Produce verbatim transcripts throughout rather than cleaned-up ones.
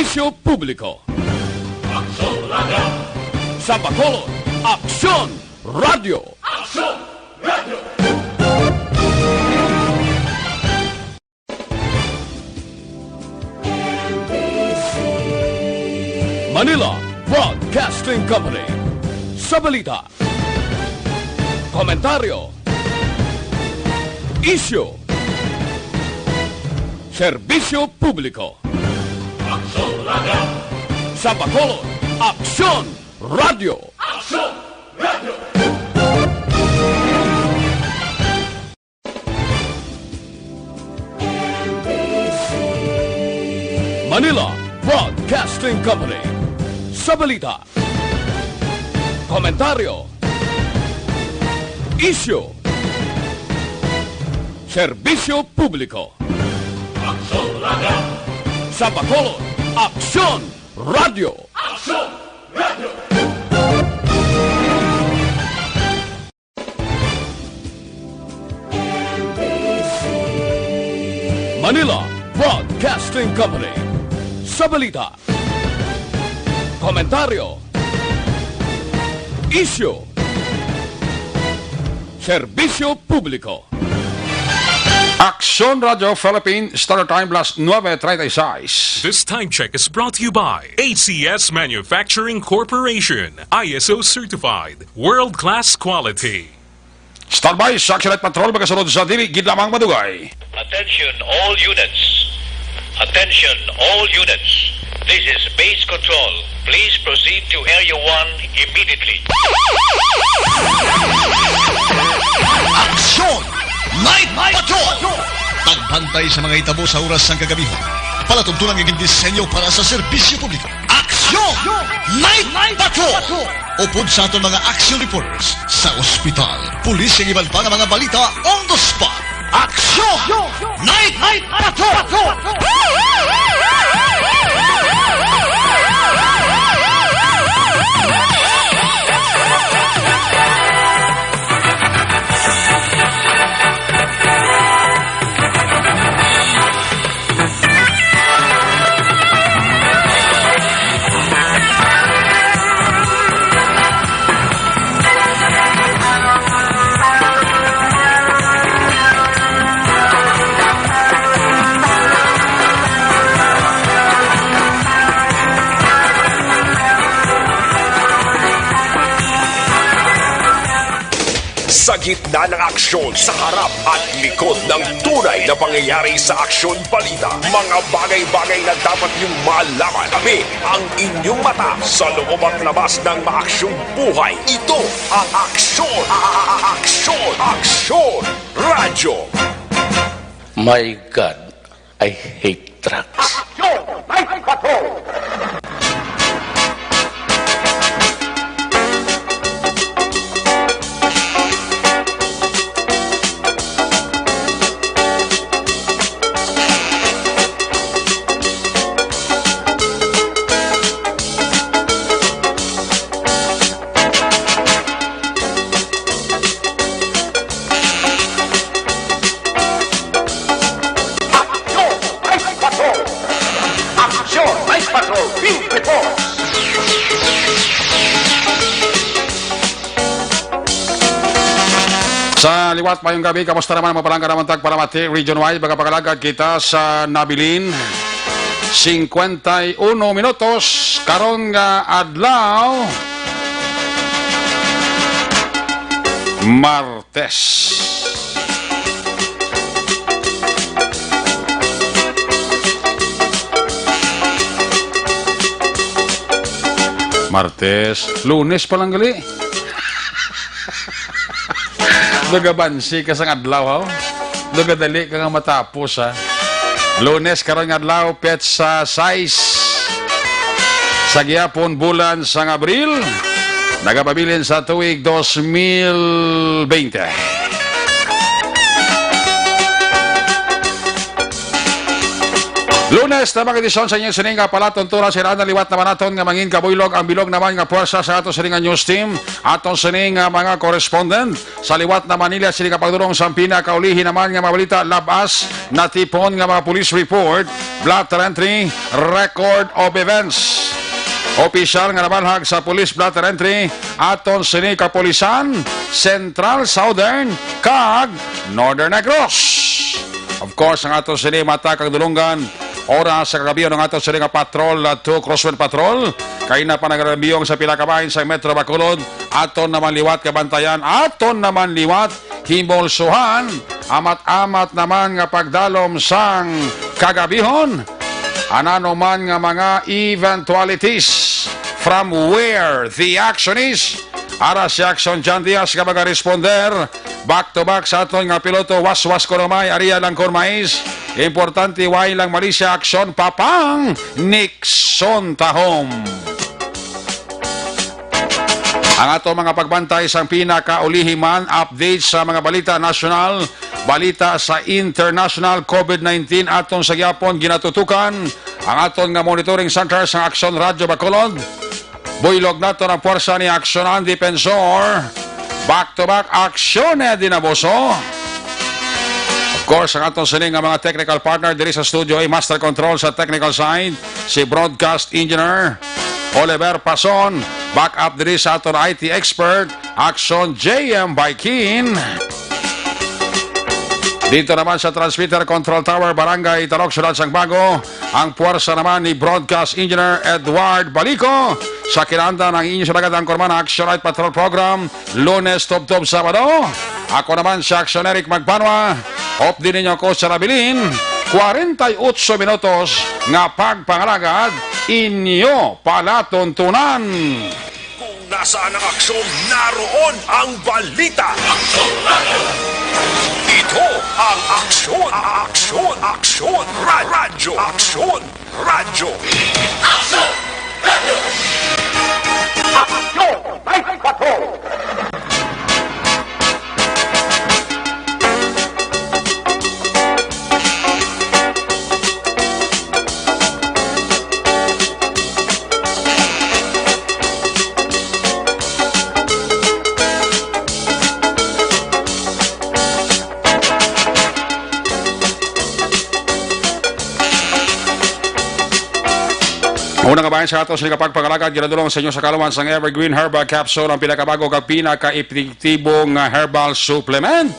Serbisyo Publiko. Aksyon Radio. Sa Bacolod, Aksyon Radio. Aksyon Radio. Manila Broadcasting Company. Sa balita, komentaryo, isyu, serbisyo publiko. Aksyon Radio. Sa Bacolod, Aksyon Radio. Aksyon Radio. Manila Broadcasting Company. Sa balita, komentaryo, isyu, serbisyo publiko. Aksyon Radio. Sa Bacolod, Aksyon Radio. Aksyon Radio. Manila Broadcasting Company. Sa balita, komentaryo, isyu, serbisyo publiko. Aksyon Radio Philippine Standard Time, las nuebe treinta y seis. This time check is brought to you by A C S Manufacturing Corporation, I S O certified, world-class quality. Standby sa Action Night Patrol, magasunod sa dili gid lamang madugay. Attention all units. Attention all units. This is base control. Please proceed to Area one immediately. Aksyon! Night Patrol! Pagbantay sa mga hitabo sa oras sang kagabihon. Palatuntunan nga gindisenyo para sa serbisyo publiko. Aksyon! Night Patrol! Upod sa aton mga action reporters sa ospital, pulis, kag iban pa nga mga balita on the spot. Aksyon! Night Patrol! Sa gitna ng aksyon, sa harap at likod ng tunay na pangyayari sa Aksyon Balita, mga bagay-bagay na dapat niyong malaman. Kami ang inyong mata sa loob at labas ng maaksyong buhay. Ito ang Aksyon, a-, a-, a-, Aksyon, Aksyon Radyo. My God, I hate trucks. Aksyon! Night Patrol! Aksyon! Night Patrol! Aksyon! Night Patrol! Field Reports! Sa liwat, mayong gabi. Kamusta naman ang mga palangga naman tagpalamati region-wide? Magapakalagad kita sa nabilin. Cincuenta y uno minutos. Karon nga adlaw, Mar-, Test. Martes, Lunes pa lang gali. Nagabansi ka sang adlaw, ha? Nagadali ka nga matapos, ha? Lunes karon nga adlaw, petsa sais. Sa gihapon bulan sang Abril, nagapabilin sa tuig dos mil bente. Lunes na mga edisyon sa inyo sining nga palatuntunan. Sira na liwat naman naton nga mangin kabuylog ang bilog naman nga puwersa sa ato sining nga news team. Aton sining nga mga correspondent sa liwat na Manila, sini kapagdulong sa pinakaulihi naman nga mga balita, labas natipon nga mga police report, blotter entry, record of events. Opisyal nga nabalhag sa police blotter entry, aton sini kapulisan, Central, Southern, kag Northern Negros. Of course, ang aton sini mata kag dulunggan, oras sa kagabi, ang aton sini nga patrol, uh, two Crosswind Patrol. Kay na pa nagrambiyong sa pila ka bahin sa Metro Bacolod, aton naman liwat kabantayan, aton naman liwat himulsuhan, amat-amat naman nga pagdalom sang kagabihon. Anano man nga mga eventualities, from where the action is, ara si Action John Diaz nga magaresponder. Back to back sa aton nga piloto, waswas ko rumay, aria lang kurmais. Importante, way lang mali sa aksyon, papang Nixon Tahom. Ang ato mga pagbantay sang pinakaulihi man update sa mga balita nasyonal, balita sa international, covid nineteen, aton sa gyapon ginatutukan ang aton nga monitoring center sang Aksyon Radyo Bacolod. Buylog nato ang puwersa ni Aksyon ang Depensor. Back to back, Aksyon Eddie Naboso. Of course, ang aton sining nga mga technical partner diri sa studio ay master control sa technical side, si broadcast engineer Oliver Pason, backup diri sa aton I T expert, Action J M Baikin. Dito naman sa Transmitter Control Tower, Barangay Talok, Siyudad sang Bago, ang puwersa naman ni Broadcast Engineer Edward Balico. Sa kinahanglan ang inyo sinagat ang Kurman Action Night Patrol Program, Lunes tubtob Sabado. Ako naman si Action Eric Magbanwa. Update ninyo ako sa nabilin, kwarenta y ocho minutos nga pagpangalagad, inyo palatuntunan. Kung nasaan ang aksyon, naroon ang balita. Ito ang Aksyon, Aksyon, Aksyon, Ra-, Radyo, Aksyon, Radyo. Aksyon! Radyo! Aksyon! Ay, patrol! Una nga bahin sa ato sini nga pagpangalagad, ginadulong sa inyo sa kaluman sang Evergreen Herbal Capsule, ang pinakabago kag pinakaepektibo nga herbal supplement.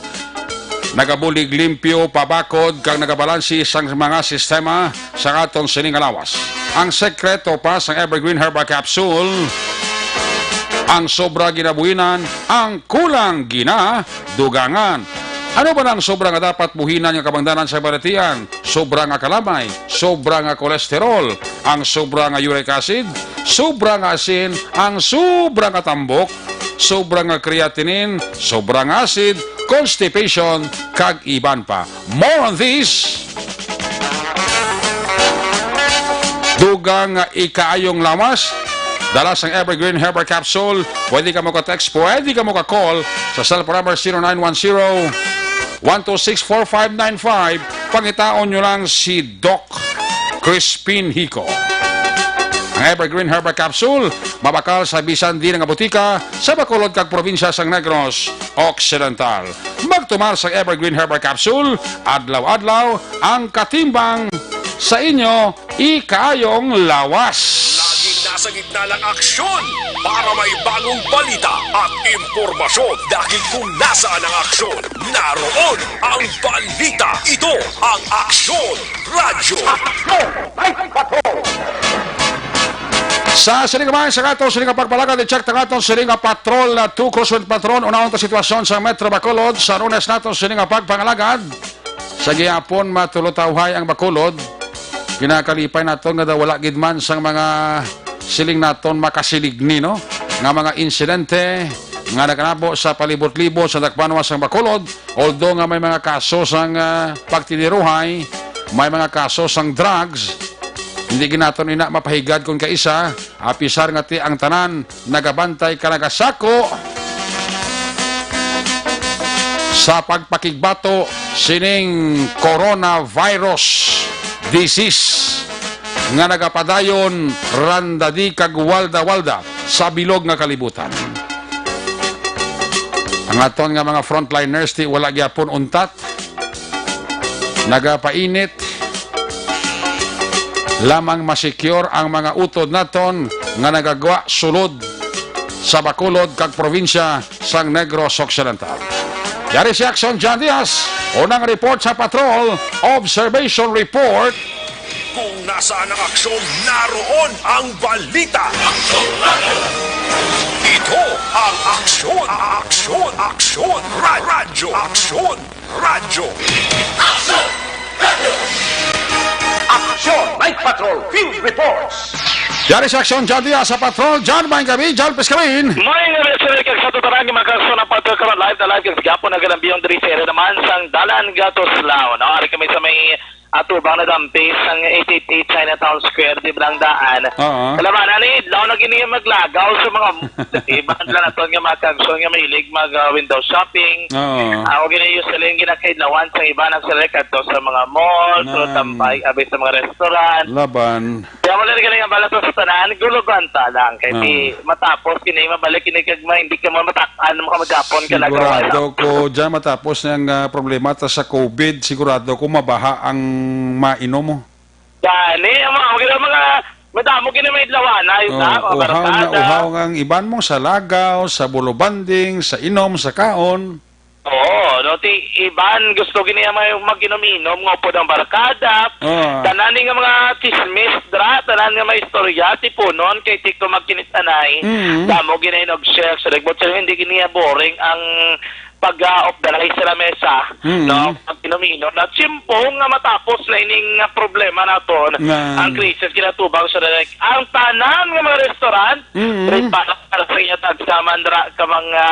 Nagabulig limpyo, pabakod, kag nagabalansi sang mga sistema sa aton sini nga lawas. Ang sekreto pa sang Evergreen Herbal Capsule, ang sobra ginabuhinan, ang kulang ginadugangan. Ano ba ang sobra nga dapat buhinan nga kabangdanan sa balatian? Sobra nga kalamay, sobra nga kolesterol, ang sobra nga uric acid, sobra nga asin, ang sobra nga tambok, sobra nga creatinine, sobra nga acid, constipation, kag iban pa. More on this. Dugang nga ikaayong lawas, dala sang Evergreen Herbal Capsule. Pwede ka mo ka-text, pwede ka mo ka-call sa cellphone number zero nine one zero, one two six, four five nine five. Pangitaon nyo lang si Doc Crispin Hico. Ang Evergreen Herbal Capsule, mabakal sa bisan di nga butika sa Bacolod kag probinsya sang Negros Occidental. Magtumar sa Evergreen Herbal Capsule, adlaw-adlaw ang katimbang sa inyo ikaayong lawas. Laging nasa gitna ng aksyon para may bagong balita at impormasyon. Dahil kung nasaan ang aksyon, naroon ang balita. Ito ang Aksyon Radyo. Aksyon! Ay, patrol! Sa sining kamay, sa ato sining pagpalagad, i-check ta aton sining nga patrol na two Crosswind Patrol. Unahon ta sitwasyon sa Metro Bacolod. Sa Lunes nato sining nga pagpangalagad. Sa gihapon, matulutawhay ang Bacolod. Ginakalipay naton nga daw wala gid man sang mga siling naton makasiligni, no? Nga mga insidente nga naganabo sa palibot-libot sa dakbanwa sang Bacolod, although nga may mga kaso sang, ah, pagtiniruhay, may mga kaso sang drugs, hindi gid naton ina mapahigad kon kaisa, apisar nga ti ang tanan nagabantay ka nagasako sa pagpakigbato sining coronavirus. disease nga nagapadayon randadi kag walda-walda sa bilog nga kalibutan. Ang aton nga mga frontliners, ti wala gyapon untat, nagapainit lamang ma-secure ang mga utod naton nga nagagwa sulod sa Bacolod kag probinsya sang Negros Occidental. Yari si Action John Diaz, unang report sa patrol, observation report. Kung nasaan ang aksyon, naroon ang balita. Ito ang Aksyon, Aksyon, Aksyon, Ra-, Radyo, Aksyon, Radyo. Action Night Patrol Field Reports. Yari sa Aksyon, John Diaz sa Patrol. John, maayong gabi. John, please come in. May nga message kag sa tutaran nga mga kaso ng Patrol karon live na live kag gapon ang galambiyong diri sa area naman sang Dalan Gatuslaw. No, ari kami sa may atubang na dampi sang eight eight eight Chinatown Square, di ba lang daan? Oo. Alam na ni, daw na gini maglagaw sa mga iban lang naton nga mga kaso nga mahilig mag, uh, window shopping. Oo. Ako gini usually yung ginakaidlawan sa iba nagselect ato sa mga mall, sa Na- tambay, abi sa mga restaurant. Laban. Kaya mo lang galing ang bala sa tanan, gulugan ta lang. Kaya Ah. di matapos, kini mabalik, kini kag ma-, hindi ka mo matak-an, mo ka magapon ka lang. Sigurado ko dyan, matapos ng, ah, problema ta sa COVID, sigurado ko mabaha ang mainom mo. Gani, ang mga, mga, mga, madamo kini may lawana, yun Oo, na, mga uhaw na barkada. Uhaw nga ang iban mo sa lagaw, sa bulubanding, sa inom, sa kaon. Oo, no, ti iban gusto gini nga may mag-inom-inom nga upod ang barkada. Oo. Tanan ni nga mga chismis dra, tanan nga may istorya, tipunon kay ti ko magkinis-anay. Mm. Damo gini nag-share sa ligbot, sa hindi gini boring ang pag, ah, off the rice sa lamesa, Mm. no? Mag-inom-inom. At simple nga matapos na ining, ah, problema naton, Na. ang krisis kinatubang sa direct. Ang tanan nga mga restaurant, Mm. Rin para sa inyo tagsaman ra ka mga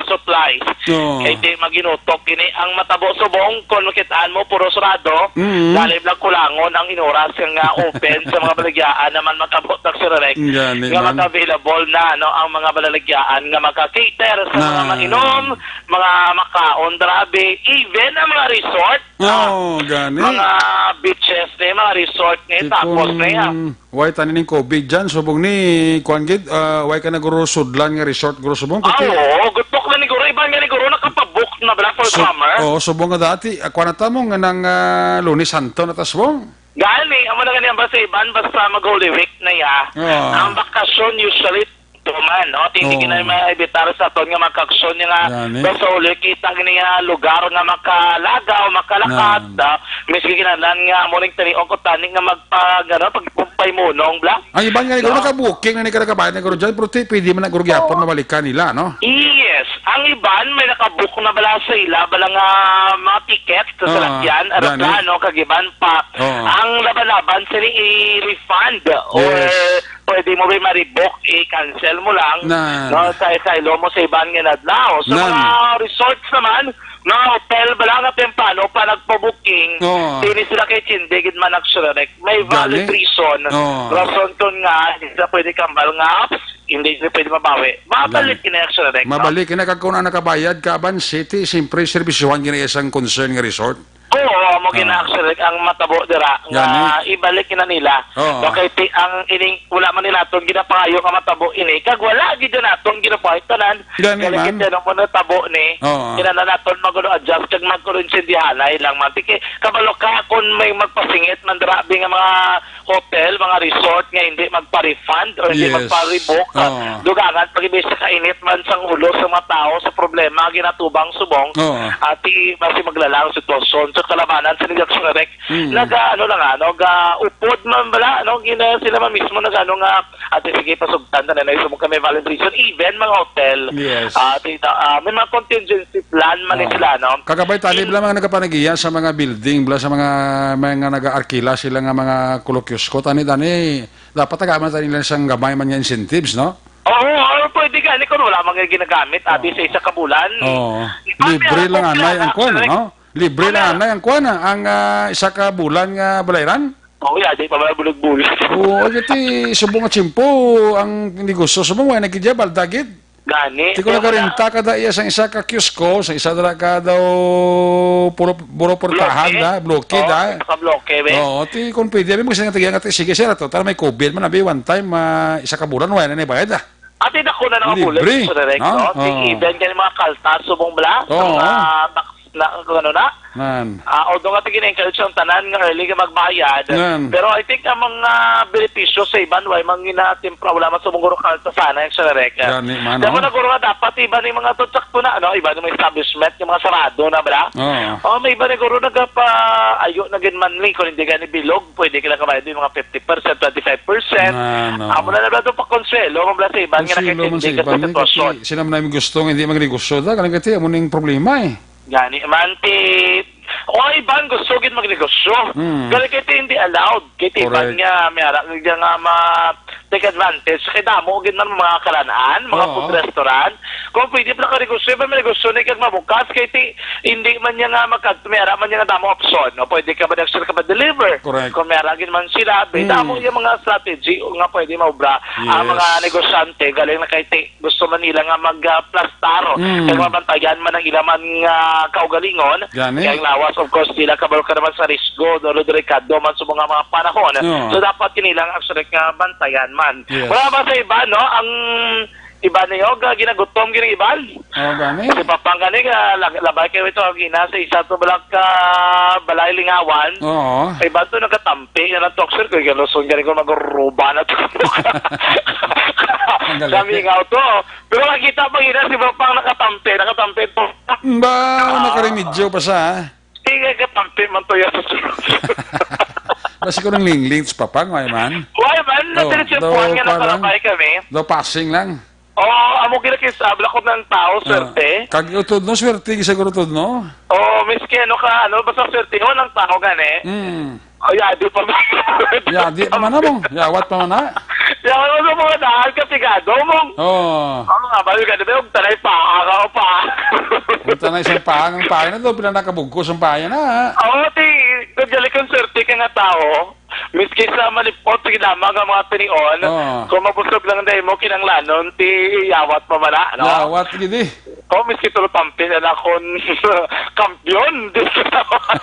supplies. Oo. Kay di maginutok ini ang matabo subong kon makitaan mo puro sarado. Mm. Lalim lang kulangon ang inuras nga open sa mga balagyaan naman matabo tagsirelek Gani nga man. Maka-available na, no, ang mga balagyaan nga maka-cater sa mga Na. Mainom, mga makaon, drabe, even ang mga resort. Oo, Ah, gani. Mga beaches ni, mga resort ni, Ti tapos kung ni, ah. Way tani ning COVID dyan, subong ni, kuwan gid, ah, way ka na guro sudlan nga resort, guro subong, Ah, kuti- oo, gutok na ni guro, iban nga ni guro, nakapabook na bala for Su-, summer. Oo, subong nga dati, ah, kuwan na ta mo nga nang, ah, Lunes Santo na ta subong. Gani, amo na gani ang basta iban, basta mag Holy Week na ya. Oo. Ang bakasyon usually Tuman, no? Ti hindi Oo. Kinay maibitar sa aton nga makakson nga Gani. Basta uli kita gini nga lugar nga makalagaw, makalakat, Na. ah, miski kinahanglan nga amo ning tanion ko tani nga magpa-, ano, pagpaymunong, bla. Ang iban nga, siguro, No? naka-booking na ni kada kabayan na, guro, dyan, pero ti-, pwede man na, guro, gyapon Oo. mabalikan nila, no? Yes. Ang iban may nakabook na bala sa ila, bala nga mga ticket sa Oo, salakyan, gani. Aeroplano, kag iban pa. Oo. Ang laban-laban sila i-refund or Yes. Pwede mo ba ma-revoke, i-cancel mo lang, Na. no, sa, sa ilo mo sa iban nga nadlaw. Sa Na. Mga resorts naman, mga hotel ba lang na temprano pa nagpa-booking, Oo. Dili sila kay Chinde gid man nagsurrect. May valid Gani. Reason. Oo. Rason kun nga, hindi sila pwede kambal nga, "Ups, hindi sila pwede mabawi." Mabalik Gani. Kini nagsurrect, no? Mabalik kini kag kung ang nakabayad ka, Ban City, siyempre, serbisyohan gina isang concern nga resort. Oo, amo Ah. gina-accelerate ang matabo dira nga Gani. Ibalik na nila. Oo. Okay, ti-, ang ining wala man nila aton ginapangayo nga matabo ini, kag wala gid naton ginapangayo tanan. Gani, Galing man. Kay ano mo natabo ni, Oo. Kinahanglan naton magulo adjust kag magulo intindihanay lang man. Ti kay kabalo ka kung may magpasingit man dira abi nga mga hotel, mga resort nga hindi magpa-refund or hindi Yes. Magpa-revoke, Oo. Dugangan pag sa kainit man sang ulo sa mga tao sa problema ginatubang subong, Oo. Ati, basi maglalang ang sitwasyon. So, kalabanan sa Nigak Surek, Mm. naga, ano lang, ano, ga, upod man bala, ano, gina, sila man mismo nag, ano, nga, ati, sige, pasugtan na na, subong kami, Valen Prison, even mga hotel, Yes. Ati, ah, may mga contingency plan man Ah. Sila, no? Kagabay talib Mm. lang mga nagapanagiya sa mga building, bala sa mga, mga nag-aarkila sila nga mga kolokyusko. Tani, tani, dapat tagaman tani lang siyang gamay man nga incentives, no? Oo, oo, pwede gani kung wala man nga ginagamit, abi Oo. Sa isa ka bulan. Oo. Abi, Libre ako, lang anay ang kailangan kuwan, direct. No? Libre Ano? Lang anay ang kuwan, ah, ang, ah, isa ka bulan nga balayran? Oo, ya, di pa man bulag-bulag. Oo, kati subong nga tiyempo ang negosyo. Subong, wala na gid ya, balda gid. Gani. Ti kung nagarenta ka da iya sang isa ka kiosko, sa isa dala ka daw puro, puro portahan da, bloke da. Ka-bloke, be. Oo, ti kung pwede, abi mo kasi nga tagiya nga, ti, sige, sir, ato, tara, may COVID man, abi, one time, ah, isa ka bulan, wala na bayad, ah. Ati, dako na nga bulan, Sir Rek, no? Ti, even kani mga kaltas, subong bala, sa mga tax na, kung ano na. Ah, although nga, ti, gina-encourage ang tanan nga early nga magbayad. Pero I think ang mga benepisyo sa iban, way man ginatimpra, wala man subong guro kaltas sana, Sir Rek. Gani man, no? Damo na guro nga dapat iban ni mga to, sakto na, ano, iban ni mga establishment, yung mga sarado na, bala. Oo. Oh, may iban ni guro nagapa-, ayo na gid man ni, kung hindi gani bilog, pwede ka lang kabayad yung mga fifty percent, twenty-five percent. Amo na lang daw pakonsuelo, mga sa iban nga nakatindi sa sitwasyon. Sila man ang gusto nga hindi magnegosyo da, kanang kati, amo ning problema eh. Gani man ti, o iban gusto gid magnegosyo. Gani kay ti hindi allowed, kay ti iban nga may ara nga ma-, take advantage. Kay damo gid man mga kalanaan, mga food restaurant. Kung pwede pa nakanegosyo, iban may negosyo na kag mabukas, kay ti hindi man niya nga magkadto, may ara man niya nga damo opsyon, no? Pwede ka ba nag-sell ka ba deliver? Correct. Kung may ara gid man sila, may damo yung mga strategy nga pwede maubra ang mga negosyante, galing na kay ti gusto man nila nga magplastar kay mabantayan man ang ila man nga kaugalingon, kay ang lawas, of course, sila kabalo ka naman sa risgo, dolo delikado man sa mga, mga panahon. So, dapat kinilang actually nga bantayan man. Wala ba sa iba, no? Ang iba niyo, ga-, ginagutom, giniiban. Oh, gani? Si Papang gani, ga-, lag-, labay kayo ito, ang ina sa isa to balak ka balay lingawan. Oo. Kay iban to nagatampi, yan ang talk, sir, kay galuson gani ko magruruba na to. Ang galit. Sa mingaw to. Pero nakita pa gina si Papang nakatampi, nakatampi to. Ba, nakaremedyo pa sa, ha? Ingay ka, tampi man to yan. Basi ko nang lingling sa Papang, why man? Why man? Nadiretso yung kuwan nga nakalabay kami. Daw passing lang. Oh, amo gina kis-, ah, blakod ng tao, swerte. Kag utod no, swerte, siguro utod no? Oh, miski ano ka, ano, basta swerte ho ng tao, gani. Mm. Oh, yadi pa ba? Yadi pa man na, mong. Yawat pa man na. Yawat pa man na, kapigado, mong. Oo. Ang nga, balik ka, di ba, yung tanay pa, araw pa. Yung tanay sa pahang, ang pahang na to, pila nakabugkos ang pahang na, ha? Oo, ti, kung jali kong swerte ka nga tao, miski sa malipot, sige lamang ang mga tinion, kung mabusog lang dahil mo, kinanglanon, ti, yawat pa man na, no? Yawat, gidi. Oh, miski tulo tampi na lang akong kampiyon. Diyos ko naman.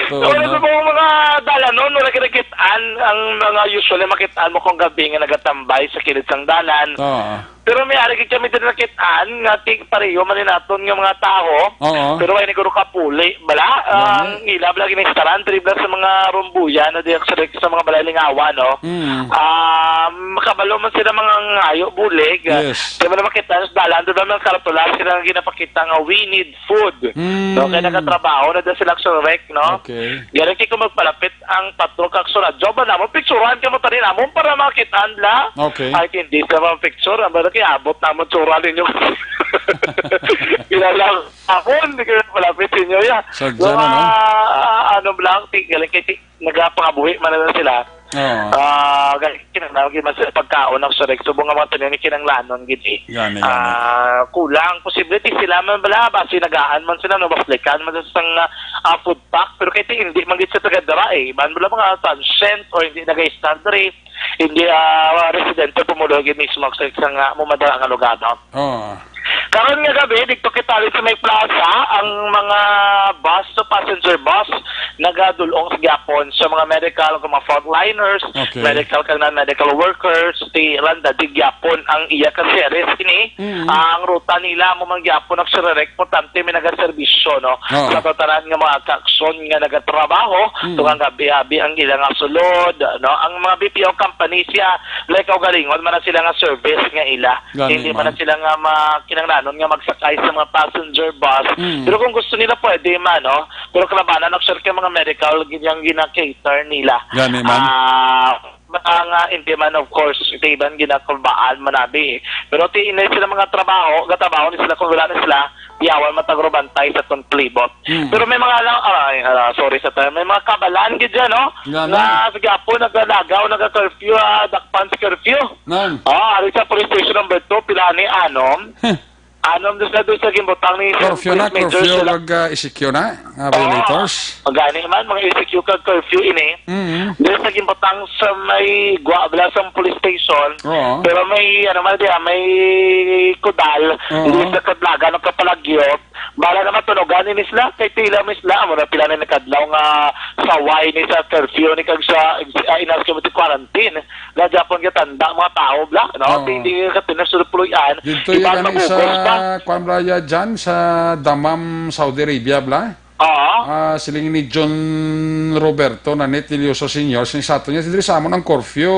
Oo, so, wala no? Sa mga, mga dalanon, wala kinakitaan ang mga usually makitaan mo kung gabi nga nagatambay sa kilid sang dalan. Oo. Pero may ari gid kami din nakitaan nga ti-, pareho man ni naton nga mga tawo. Oo. Pero wala ni guro kapuli, bala. Ang ila bala ginistaran, diri bala sa mga rumbuya na di sa, sa mga balay lingawan, no? Mm. Ah, makabalo man sila mga ngayo, bulig. Yes. Di mo na makita sa dalan, di ba, mga karatula sila nga ginapakita nga, "We need food." Mm. No, kaya nagatrabaho na daw sila sa rec, no? Okay. Gani kay kung magpalapit ang patrol kag sa radyo, ba namon picturean kamo tani namon para makita nila. Okay. Ay, hindi sa mga picture, ang bala kay abot namon tsura ninyo. Kilala ako, hindi kayo palapit sa inyo, ya. Sadya na, no? Ah, ano lang, ti-, galing kay ti-, nagapangabuhi man na sila. Oo. Ah, gal-, kinahanglan gid man sila pagkaon ang sa Rex. Subong nga mga tanan ni kinahanglanon gid eh. Gani, gani. Ah, kulang. Posible ti sila man bala, basi nagaan man sila, no, baslikan man sa sang, ah, food pack. Pero kay ti, hindi man gid sa taga dira eh. Man bala mga transient or hindi nag-stay diri. Hindi, ah, residente pumulo gid mismo sa isang, ah, mo madala nga lugar, no? Oo. Karon nga gabi, dito kita rin sa may plaza, ang mga bus, so passenger bus, nagadulong sa gyapon sa mga medical, kung mga frontliners, okay, medical kag non-medical workers, ti randa di gyapon ang iya ka series ini. Mm. Ah, ang ruta nila mo man gyapon ang sirerek, importante may nagaserbisyo, no? Oo. Sa tanan nga mga kaaksyon nga nagatrabaho, mm, tungang gabi-abi ang ilang sulod, no? Ang mga B P O company siya, like, kaugalingon man na sila nga service nga ila. Gani, hindi man na sila nga ma-, kinahanglanon nga magsakay sa mga passenger bus. Mm. Pero kung gusto nila, pwede man, no? Pero kalabanan, actually, kay mga medical, gid yang gina-cater nila. Gani man. Ah, mga nga, hindi man, of course, iti iban ginakulbaan, manabi. Pero ti, inay sila mga trabaho, gatrabaho ni sila kung wala na sila, yawan matagrobantay sa tong palibot. Mm. Pero may mga lang, ay, ah, sorry sa tayo, may mga kabalan gid dyan, no? Gani. Nga, sa gyapon, nagalagaw, naga-curfew, ah, dakpan sa curfew. Nan. Ah, ari sa police station number two, pila ni anom. Heh. Ano man sa doon sa gimbutang ni Sir Curfew na, Chris Major curfew sila? Kag, ah, E C Q na, nga violators. Oo. Gani man, mga E C Q kag curfew ini. Mm. Doon sa gimbutang sa may Guabla sa police station. Oo. Pero may, ano man diya, may kudal, Oo. Hindi sa kadlagan o kapalagyot. Bala naman tunugan ni Misla, kay tila Misla, amo na pila na nakadlaw nga saway ni sa curfew ni kag sa, ah, in-house community quarantine. Nga Japon nga tanda, mga tao, bla, no? Oo. Hindi ka tinas sa puloy-an, Dito iban yung ano, isa, magugos pa. Kwan, bla, ya dyan sa Dammam, Saudi Arabia, bla? Oo. Ah, siling ni John Roberto Nanit Delioso Senior, sining sa ato niya, diri sa amon ang curfew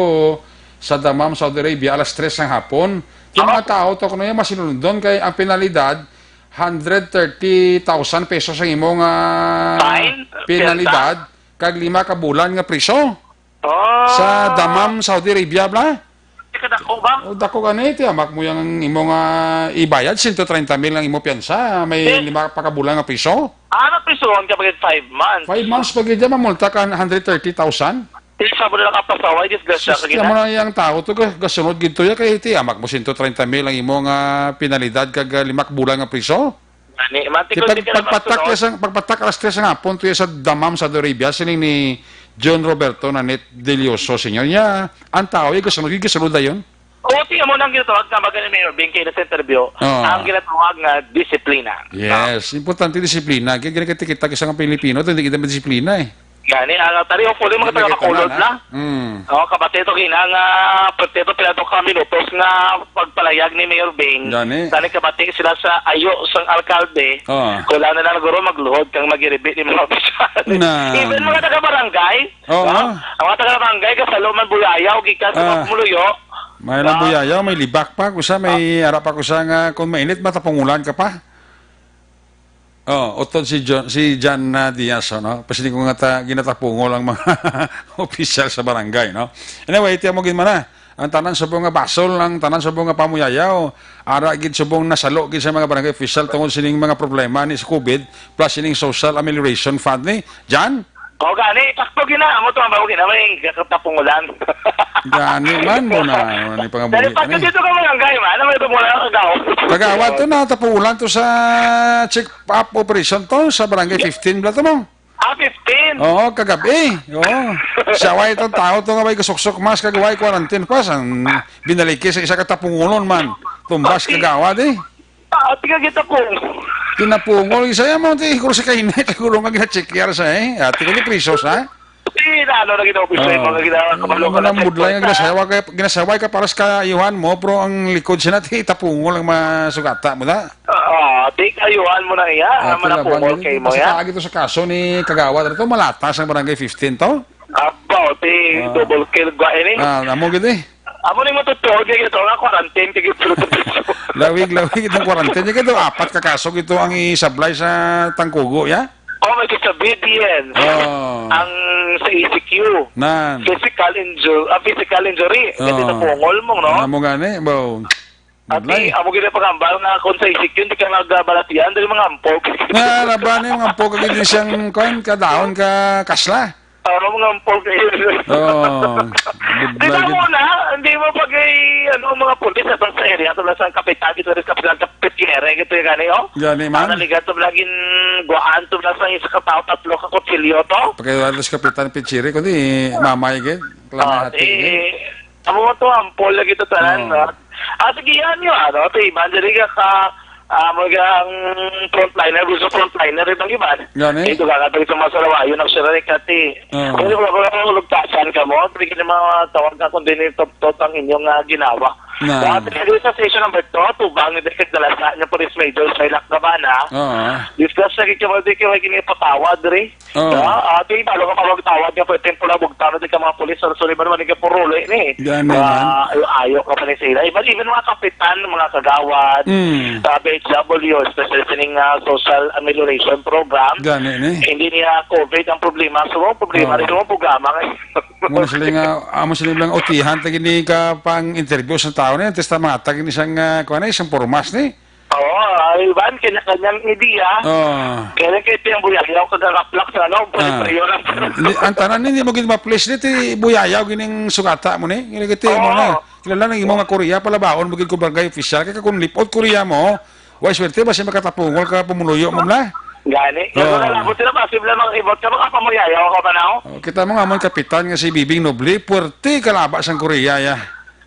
sa Dammam, Saudi Arabia, alas tres ng hapon. Yung Oo. mga tao to, kuno yung masinulundon kay ang penalidad, hundred thirty thousand pesos ang imo nga Fine? Penalidad, kag lima ka bulan nga priso. Oh. Sa Dammam, Saudi Arabia, bla? Di ka dako ba? O, dako gani, ti amak mo yang imo nga ibayad, sento treinta mil ang imo piyansa, may Yes. lima pa ka bulan nga priso. Ah, ano, prisuhon ka pag five months? Five months pa gid, mamulta ka hundred thirty thousand. Di sa mo na nakapasaway, disgrasya Sus, ka gina. Amo na yang tao to, ga-, gasunod gid to ya, kay ti amak mo sento treinta mil ang imo nga penalidad kag, ah, lima ka bulan nga priso. Gani, man, Ti tikod pag-, di ka na pagpatak masunod. ya sang, pagpatak alas tres nga hapon to ya sa Dammam, Saudi Arabia, siling ni John Roberto Nanit Delioso, Senior niya, ang tao, igasunod, igasunod dayon. Oo, ti amo nang ginatawag nga baga ni Mayor Bing kay sa interview. Oo. Ang ginatawag nga disiplina. Yes, importante disiplina. Kaya gani kita, kita sa mga Pilipino, to, hindi kita madisiplina eh. Gani, ang tari, hopefully, mga Hindi taga kita Bacolod na, na. na. Mm. Oh, kabati to kina nga, pwerte to pila to ka minutos nga pagpalayag ni Mayor Bing. Gani. Tani kabati sila sa ayo sang alkalde. Oh. Kulang na lang guro magluhod kang magiribi ni mga opisyal. Na. Even mga taga barangay, Oo. no? Ang mga taga barangay, kasalo man buyayaw, gikan sa Ah. mga pumuluyo. May lang Ah. buyayaw, may libak pa, kusa, may Ah. ara pa kusa nga kung mainit, matapungulan ka pa. Oh, utod si John, si John, ah, Diaz, oh, no? Pwede ko nga ta-, ginatapungol ang mga opisyal sa barangay, no? Anyway, iti amo gid man na. Ang tanan subong nga basol, ang tanan subong nga pamuyayaw, ara gid subong nasalo gid sa mga barangay opisyal tungod sining mga problema ni sa COVID, plus sining social amelioration fund ni. John? O, gani, sakto gina. Amo to, amo gina, may katapungulan. Gani man mo na, ano ni Dali, pangabuhi pag ni? dito ka, mga gay, man, ano may tumula ka, gaw? Kagawad to na, tapungulan to sa check-up operation to, sa barangay fifteen, bla to mo? Ah, fifteen? Oo, kagabi. Oo. Siya, way itong tao to nga may kasuksok mas, kagaway quarantine pas, ang binaliki sa isa ka tapungulon man. Tumbas, kagawad eh. Ah, tiga kita po. Tinapungol, isa yan mo, ti, siguro sa kainit, siguro nga gina-check-yar sa, eh. Ati ko ni prisos, ha? Ti, na, ano, na ginaupis sa Oo. mga gina-, Yung kabalo ka mga na budlay nga checkpoint, ha? ginasaway ka, ginasaway ka para sa kaayuhan mo, pero ang likod siya na, ti, tapungol ang mga sugata mo, da? Ah, ti, kaayuhan mo na iya, Ah, ang mga tila ba, pungol nini-, kay mo, basta ya? kaagi to sa kaso ni Kagawad, ano to, malatas ang barangay fifteen to? Abaw, ti, Ah. double kill, gwa, ini? Ah, amo gid, eh. Amo ni matutuo, di ito nga quarantine, di ito. Lawig, lawig itong quarantine. Di ito, apat ka kaso ito ang isablay sa Tangkugo, ya? Oh, may sa B D N. Oh. Ang sa E C Q. Nan. Physical inju-, ah, physical injury. Kasi Oh. napungol mo, no? Amo gani, bo. Ati, Budlay. amo gina pagambal nga kung sa E C Q, hindi ka nagbalatian, dali mga ampog. Nga, laban yung ampog, kag hindi siyang, kuwan, kadahon ka kasla. Ano mga ampol kayo? Oo. Di ba Good mo luck. na? Hindi mo pag, eh, ano, mga pulis sa sa area, sa sa kapitan, dito rin kapitan, kapitiyere, gito yung gani, oh? Gani man. Ang naligat sa laging guwaan, sa sa isa ka tao, tatlo ka kutsilyo to? Pagkailan sa kapitan, pitsiri, kundi mamay, gid. Kailangan Ah, hati, eh, eh. Amo to, ampol lagi to tanan, Oo. no? Ah, sige, yan yun, ano, to, iban, dali ka ka, ah, mo ang frontliner, gusto frontliner, ibang iban. Gani? Ito ka, katawag sa mga sarawayo, nagsararik ka, ti. Oo. Pero wala ko lang kung lugtasan ka mo, pwede ka na mga tawag ka kung din yung top-top ang inyong, ah, ginawa. Na. Dati ka dito sa station number two, tubang, yung dikit na lasa, yung police major, sa Ilak Gabana. Oo. Discuss na kita, di ka may ginipatawad, re. Oo. Ah, ah, ti, balo ka pa magtawad nga, pwede pula bugtano di ka mga pulis, sa suliban man ka puruli ni. Gani man. Ah, ayo, ayo ka pa ni sila. Even, even mga kapitan, mga kagawad, Mm. sa B H W, especially sining, ah, social amelioration program. Gani ni. Hindi niya COVID ang problema. So, ang problema Oo. rin yung programa ngayon. Muna sila nga, amo sila lang utihan, tagi ni ka pang interview sa tao na yun. Testa mga tagi ni siyang, ah, kuha na, isang formas ni. Oo, ah, iban, kanya-kanyang ideya. Oo. Kaya lang kayo yung buyayaw, kagaraplak sa ano, Ah. pwede lang. Hindi, ang tanan, hindi mo gid ma-please, di ti buyayaw, gining sugata mo ni. Hindi gid ti mo Oo. na. Kilala nang imo nga Korea, palabaon mo gid ko barangay official. Kaya kung lipot Korea mo, Way swerte ba siya makatapungol ka pumuluyo, ma'am, la? Gani. Oo. Kaya mga labot sila, possible lang mga ibot ka, makapamuyayaw ka ba na, oh? Oh, kita mo nga mo ang kapitan nga si Bibing Noble, puwerte kalaba sang Korea, ya.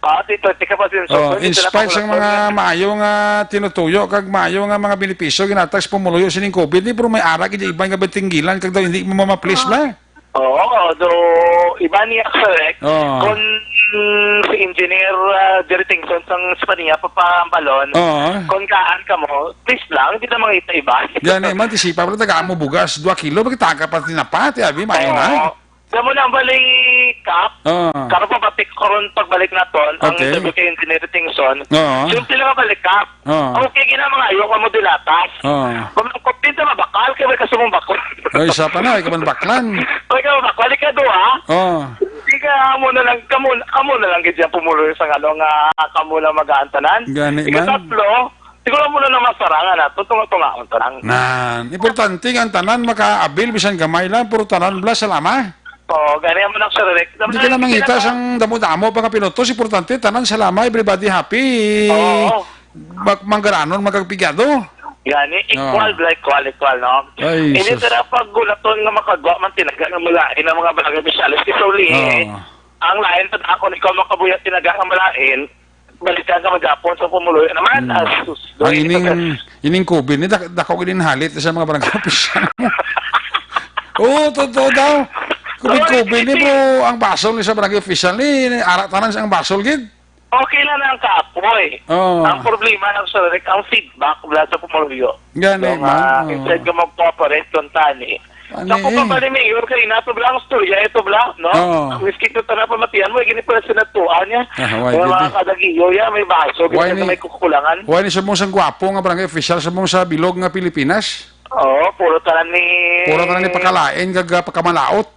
Ah, ti-, ti-, ka pa sin-, Oh, so, in hindi sila spite sang pangulat-ulat mga nga. maayo nga tinutuyo kag maayo nga mga benepisyo ginatag sa pumuluyo sining COVID, di, pero may ara gid iban nga batinggilan kag daw hindi mo mamaplis, Ah. la? Oo, do iba niya, correct. Oo. Kung, mm, si Engineer, ah, Jerry Tingson sang Espanya pa, pa Balon, Oo. kung kaan ka mo, please lang, hindi na mangita iba. Gani man, ti sipa pala, taga mo bugas, dua kilo, bakit taga pa tinapa, ti abi, mayo na. Oo. Alam mo na ang balikap, Oo. karon pa batik karon pagbalik naton, ang Okay. interview kay Engineer Tingson. Oo. Simple lang ang balikap. Oo. Okay, gina, mga ayaw ka mo dilatas. Oo. Kung ang kopit na mabakal, kaya may kasumong bakal. Ay, isa pa na, ikaw man baklan. Ay, ka mabakal, ikaduha. Oo. Di ka, amo na lang, kamo, amo na lang gid yan pumuloy sa ano nga, kamo lang mag-aantanan. Gani man. Ikatatlo, siguro mo na naman sarangan na, tunga-tungaon to lang. Nan, importante nga ang tanan makaabil, bisan gamay lang, puro tanan bla, salama. Oo, gani mo nang sarili. Hindi ka na mangita sang damo-damo pa nga pinutos. Importante, tanan salama, everybody happy. Oo. Mag-, manggaranon, magkagpigado. Gani, equal, Oo. like, equal, equal, no? Ay, Hindi sus. Tara pag gulaton nga makagwa man tinaga nga malain ang mga barangay opisyalis. Kasi uli, Oo. ang lain pa ako, ikaw makabuya tinaga nga malain, balikan ka magapon sa pumuloy naman. Hmm. Ah, sus, Ang doy. Ining, ining COVID ni, dak-, dako gid in halit sa mga barangay opisyal. Oo, totoo daw. COVID, Oy, COVID ni, hindi. Bro, ang basol ni sa barangay opisyal ni, ara tanan sa ang basol gid. Okay na na ang kaapoy. Oo. Ang problema lang sa rek, ang feedback mula sa pumuluyo. Gani, So, nga, man, oo. instead ka mag-cooperate kung tani. Ani, Sa ko pa eh. Pali mayor, kay ina to bla, ang storya ito bla, no? Oo. Miski ko tara pamatian mo, gini pala sinatuan niya. Ah, why Mga did mga he? Kadagiyo ya, may baso, Why gini ni, may kukulangan. Why ni subong sang gwapo nga barangay official subong sa bilog nga Pilipinas? Oo, puro tanan ni Puro tanan ni pakalain kag, ah, pakamalaot.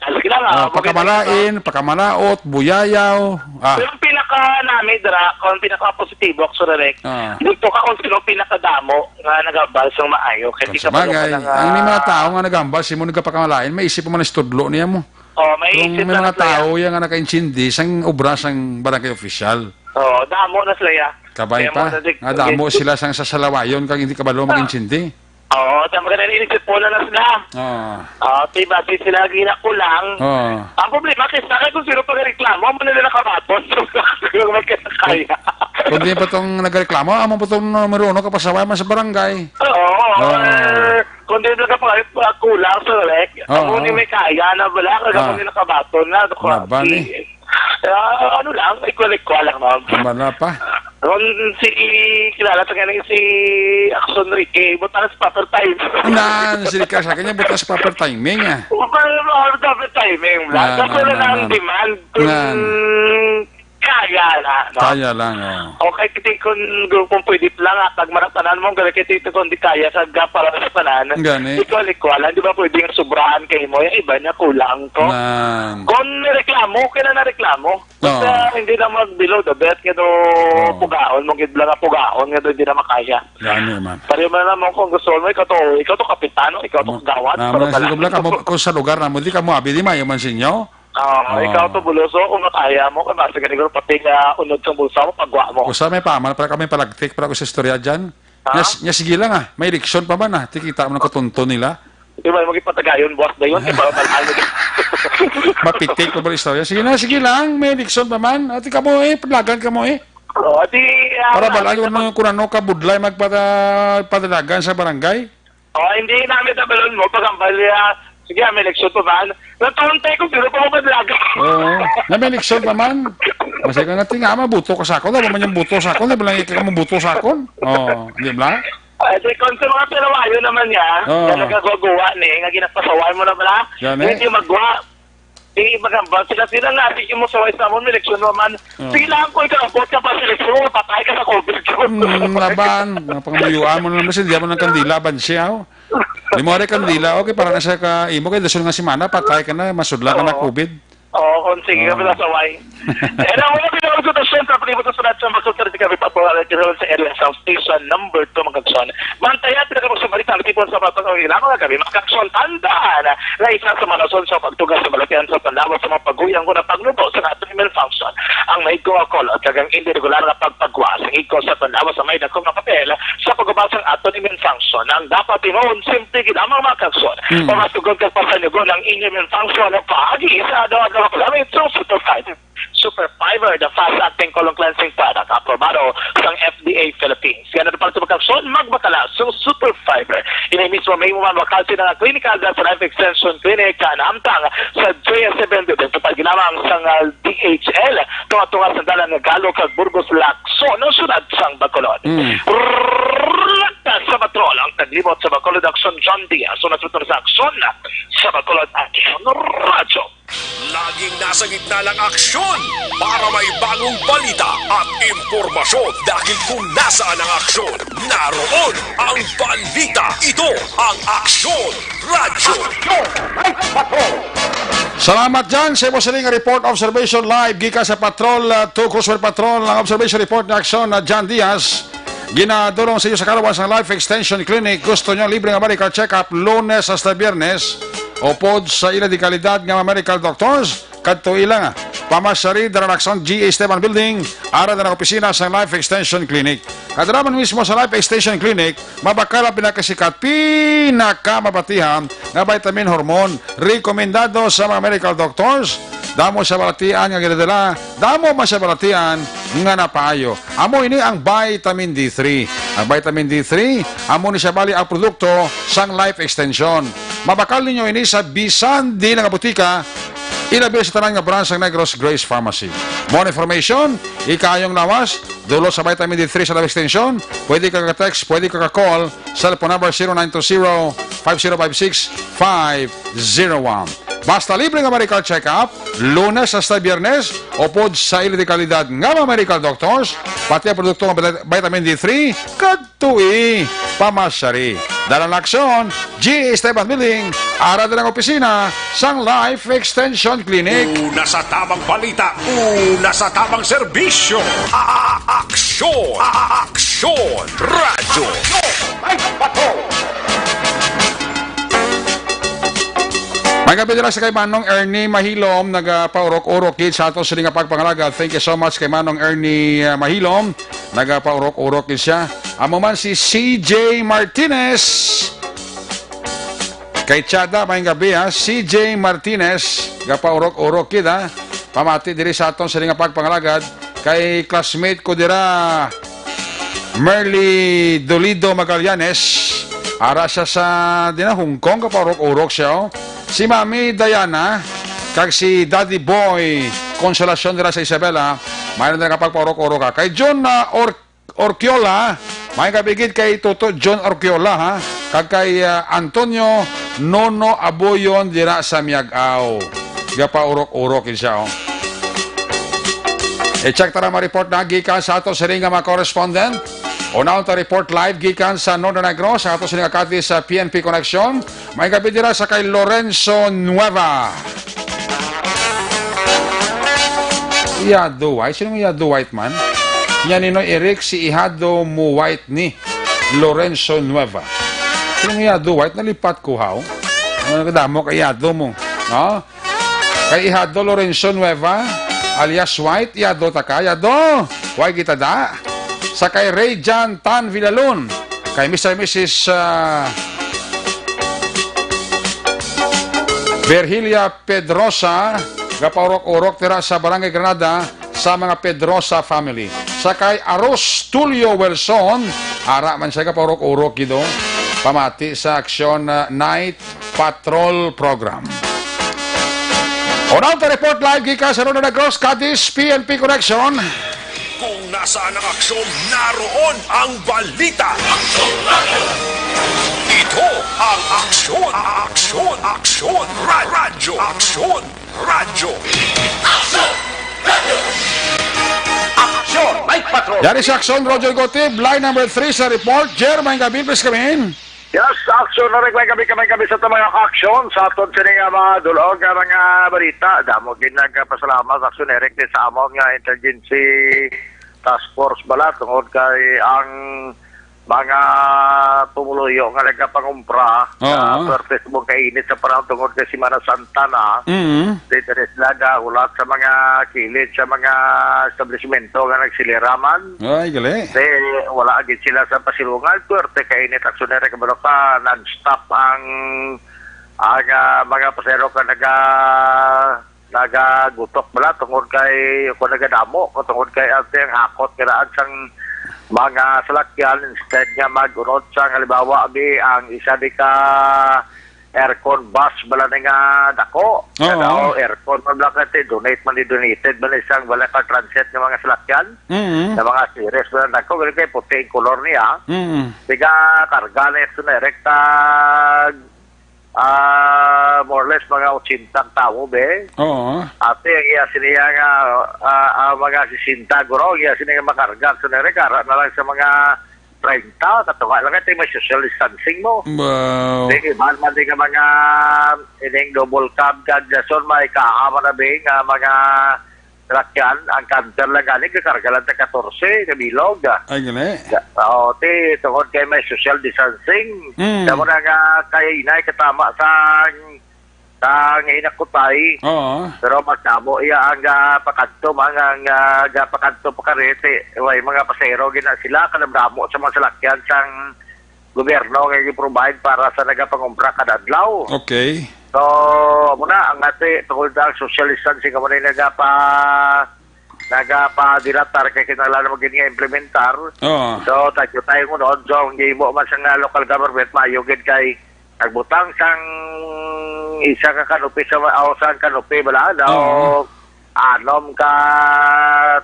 Ah, sige lang, ah, Oh, okay na yun, pakamalain, ah. Pakamalaot, buyayaw. Ah. Pero ang pinaka nami dira, kung pinaka positibo, ako sa direct, Ah. dito ka kung sino pinakadamo nga nagabal sa maayo. Kay Kung di ka sa bagay, pala ka na nga ang may mga tao nga nagambal, simo nagkapakamalain, may isip mo man ang istudlo niya mo. Oh, may Kung isip may na mga sila. Tao yan nga nakaintindi sang obra sang barangay official. Oh, damo na sila ya. Kabay Kaya pa, mo na di-, nga damo di-, sila sang sa salawayon kag hindi kabalo Ah. Mag-intindi. Oo, tama ka na, inisip mo na na sila. Oo. Ah, ti bati sila ginakulang. Oo. Ang problema, kay sa akin, kung sino pa reklamo, amo na nila kabaton. Kung magkakaya. Kung di pa tong nagreklamo, amo pa tong numero uno ka pasaway man sa barangay. Oo, Oo. Or kung di nila pa kulang sa rek, Oo. Amo ni may kaya na bala, kag amo Ah. ni nakabaton na, Laban, eh. Ah, ano lang, equal-equal lang, ma'am. Tama na pa. Ron si, kilala sa ganing si Action Ricky, butas proper time. Nan, si Ricky sa kanya, butas proper timing, ah. Proper, proper timing, bla. Nan, Kaso nan, na nan, ang nan. Demand, kung Nan. Kaya na, no? Kaya lang, oh. Okay, kiti kung, kung pwede lang, ah, pag maratanan mo, gani kiti kung di kaya sa gap para sa tanan, Gani. Equal-equal lang, di ba pwede nga sobraan kay mo, yung iba niya kulang ko. Nan. Kung may reklamo, okay na na reklamo. Basta Oo. hindi na mag below the belt nga do Oo. Pugaon mo gid lang nga pugaon nga do hindi na makaya. Gani man. Pareho man lang mo kung gusto mo, ikaw to, ikaw to kapitano, ikaw to Mo-, kagawad, naman pero na sa lugar, kalang kamo, kung sa lugar namo, di kamo abi, di mayo man sa inyo? Oo, Oo. Ikaw to buloso, kung makaya mo, kung basta ganito, pati nga unod kang bulsa mo, pagwa mo. Usa may paman, para kami palagtik, para ko sa istorya dyan. Ha? Nya, nya sige lang, ah. May eleksyon pa man, ah. Tikita mo na katunto nila. Di ba, magipatagayon, buwas na yun. Di ba, malaan mo din. Mapitik pa ba istorya? Sige na, sige lang. May eleksyon pa man. Ati ka mo, eh. Palagan ka mo, eh. Oo, di, ah, Para wala, balaan ko ano, kung ano ka budlay magpata-, padalagan sa barangay. Oh, hindi namin tabalon mo. Pagambal niya, sige, ah, may eleksyon pa man. Natulog tayo kung sino pa mo padalagan. Oo. Na may eleksyon pa man. Masaya ka nga, tinga, mabuto ka sa akon. Wala man yung buto sa akon. Di ba lang ikaw mabuto sa akon? Oo, di ba? Ah, di, kung sa mga pinawayo naman niya, Oo. na nagagawa-gawa ni, nga ginapasaway mo na bala, Yan eh. Hindi magwa. Di magamba. Sila, sila nga, di yung musaway sa amon, may eleksyon naman. Oo. Sige lang, kung ikaw, abot ka pa sa eleksyon, patay ka sa COVID. Hmm, laban. Mga pangamuyuan mo na naman, hindi mo ng kandila, ban siya, oh. Di mo ari kandila, okay, para na sa ka, imo kay dason nga semana, patay ka na, masudla ka na, Oo. COVID. Oo, kung sige ka Oo. pala saway. Eh, na, wala pinag-consultasyon sa palibot sa sunod sa mga consultasyon kami pa po, ah, sa area substation number two, mga kaksyon. Mantaya, pinag-consultasyon sa mga people sa mga pagkakailangan na kami, mga kaksyon, tandaan na isa sa mga rason sa pagtugas sa balatian sa panlawas sa mga paguyang ko na pagluto sa ating malfunction. ang mahigko nga kolot kag ang indi regular nga pagpagwa sang igko sa aton lawas sa may dako nga papel sa pagubad sang aton immune function. Ang dapat hinuon, simple gid lamang, mga kaigsoon. Mm. Pamatugon kag papanugon ang inyong immune function paagi sa adlaw-adlaw nga paggamit sang Super Fiber. Super Fiber, the fast-acting colon cleansing product, aprobado sang F D A Philippines. Kaya na pagtubag aksyon, magbakal sa Super Fiber. Ini mismo may mabakal sa mga clinical sa Life Extension Clinic, ah, nahamtang sa J S seven Building, tupad lamang sang, ah, D H L, tunga-tunga sa dalan nga Galo kag Burgos, Lacson, ang syudad sang Bacolod. Mm. Rakas sa patrol, ang taglibot sa Bacolod, Aksyon John Diaz. So, nasusunod sa aksyon sa Bacolod, Aksyon Radyo. Laging nasa gitna ng aksyon para may bagong balita at impormasyon. Dahil kung nasaan ang aksyon, naroon ang balita. Ito ang Aksyon Radyo. Salamat dyan sa imo sining report, observation live gikan sa Patrol, uh, two Crossover Patrol, ang observation report ni Aksyon na John Diaz. Ginadulong sa iyo sa kalawas ang Life Extension Clinic. Gusto niyo libre nga medical check-up Lunes hasta Biyernes? Upod sa ila di kalidad nga mga medical doctors, kadto ila nga pamasyari dira lang sang G A Esteban Building, ara na ang opisina sang Life Extension Clinic. Kadto naman mismo sa Life Extension Clinic, mabakal ang pinakasikat, pinakamabatihan nga vitamin hormone, rekomendado sa mga medical doctors. Damo sa balatian nga ginadala, damo man sa balatian nga napaayo. Amo ini ang vitamin D three. Ang vitamin D three, amo ni siya bali ang produkto sang Life Extension. Mabakal ninyo ini sa bisan di nga butika, ilabi sa tanan nga branch sang Negros Grace Pharmacy. More information, ikayong lawas, dulo sa vitamin D three sa Life Extension, pwede ka ka-text, pwede ka ka-call, cellphone number zero nine two zero, five zero five six, five zero one. Basta libre nga medical check-up, Lunes hasta Biyernes, upod sa ila di kalidad nga mga medical doctors, pati ang produkto nga vita-, vitamin D three, kadtoi pamasyari. Dalan Aksyon, G Esteban Building, ara din ang opisina sang Life Extension Clinic. Una sa tamang balita, una sa tamang serbisyo. A-, a-, aksyon, a-, a-, aksyon, radyo. May gabi dira sa kay Manong Ernie Mahilom, nagapaurok-urok gid sa ato sini nga pagpangalagad. Thank you so much kay Manong Ernie, uh, Mahilom. Nagapaurok-urok gid siya. Amo man si C J Martinez. Kay Chada, may gabi, ha. C J Martinez, gapaurok-urok gid, ha. Pamati diri sa aton sini nga pagpangalagad. Kay classmate ko dira, Merly Dolido Magallanes. Ara siya sa, di na, Hong Kong, kapaurok-urok siya, oh. Si Mami Diana, kag si Daddy Boy Consolacion dira sa Isabela, may na kapagpaurok-urok ka. Kay John, ah, Or-, Orquiola, may kabigid kay Toto John Orquiola, ha? Kag kay, ah, Antonio Nono Aboyon dira sa Miag-ao. Gapaurok-urok gid siya, oh. I-check ta na mga report na gikan sa ato sining nga mga correspondent. Unahon ta report live gikan sa Northern Negros, sa ato sining nga kati sa P N P Connection. May gabi dira sa kay Lorenzo Nueva. Ihado White? Sino nga Ihado White man? Nya Ninoy Eric, si Ihado mo White ni Lorenzo Nueva. Sino nga Ihado White? Nalipat ko, haw? Ano, kadamo kay Ihado mo? No? Kay Ihado Lorenzo Nueva, alias White, Ihado ta ka, Ihado. Way kita da. Sa kay Ray Jan Tan Villalon, kay Mister Missus, ah, Virgilia Pedrosa, gapaurok-urok dira sa Barangay Granada, sa mga Pedrosa family. Sa kay Aros Tulio Wilson, ara man siya, gapaurok-urok gid, oh. Pamati sa Aksyon, ah, Night Patrol Program. Unang report live gikan sa Ronald Negros, Cadiz, P N P Connection. Kung nasaan ang aksyon, naroon ang balita. Ito ang Aksyon, Aksyon, Aksyon, Ra-, Radyo, Aksyon, Radyo. Aksyon, Night Patrol. Yari sa Aksyon, Roger Gotib, line number three sa report. Jer, may gabi, please come in. Yes, Aksyon na rin, may gabi, may gabi sa tamang aksyon sa aton sini nga mga dulog nga mga balita. Damo gid nagpasalamat sa Aksyon Eric ni sa amon nga intelligence task force bala tungod kay ang mga pumuluyo nga nagapangumpra, Oo. nga perti subong kainit sa panahon tungod kay Semana Santa na, Mm. di diri sila gahulat sa mga kilid sa mga establishmento nga nagsiliraman. Ay, gali. Di, wala gid sila sa pasilungan. Perti kainit, actually, kabalo ka, non-stop ang, ang, ah, mga pasahero ka naga-, nagagutok bala tungod kay, kung nagadamo, kung tungod kay ang, ang hakot nga daan sang mga salakyan, instead nga mag-unod sang, halimbawa, bi, ang isa di ka aircon bus bala ni nga dako. Oo. Ano, aircon man lang kay donate man ni, donated man isang bala ka transit nga mga salakyan. Mm. Nga mga series bala dako, pero kay puti ang kolor niya. Mm. Tiga karga na ito na, rekta, ah, more or less mga eighty ang tawo, be. Oo. Ate, ang iya siniya nga, ah, ah, mga sixty guro, ang iya siniya nga makarga. So, nere, kara na lang sa mga treinta, katunga lang ito, may social distancing mo. Wow. Di, iban man di nga mga ining double cab, kag dason may kaha man na, be, nga mga salakyan, ang canter lang gani, gakarga lang ta katorse ka bilog. Ay, gani. Oo, ti, tungod kay may social distancing. Mm. Tamo na nga kay inay katama sa, sa hinakutay. Oo. Pero mas damo iya ang, ah, pakadto, mga, ang, ah, gapakadto pa karete. Way mga pasahero gina sila, kadamdamo sa mga salakyan sang gobyerno nga gi-provide para sa nagapangumpra kada adlaw. Okay. So, amo na, ang ati, tungod na ang social distancing, amo na yung nagapa-, nagapadilatar kay kinahanglan mo gid nga implementar. Oo. So, tagyo tayo ngunod. So, ang gihimo man sa nga local government, maayo gid kay nagbutang sang isa ka canopy sa, o sang canopy bala, daw Oo. anom ka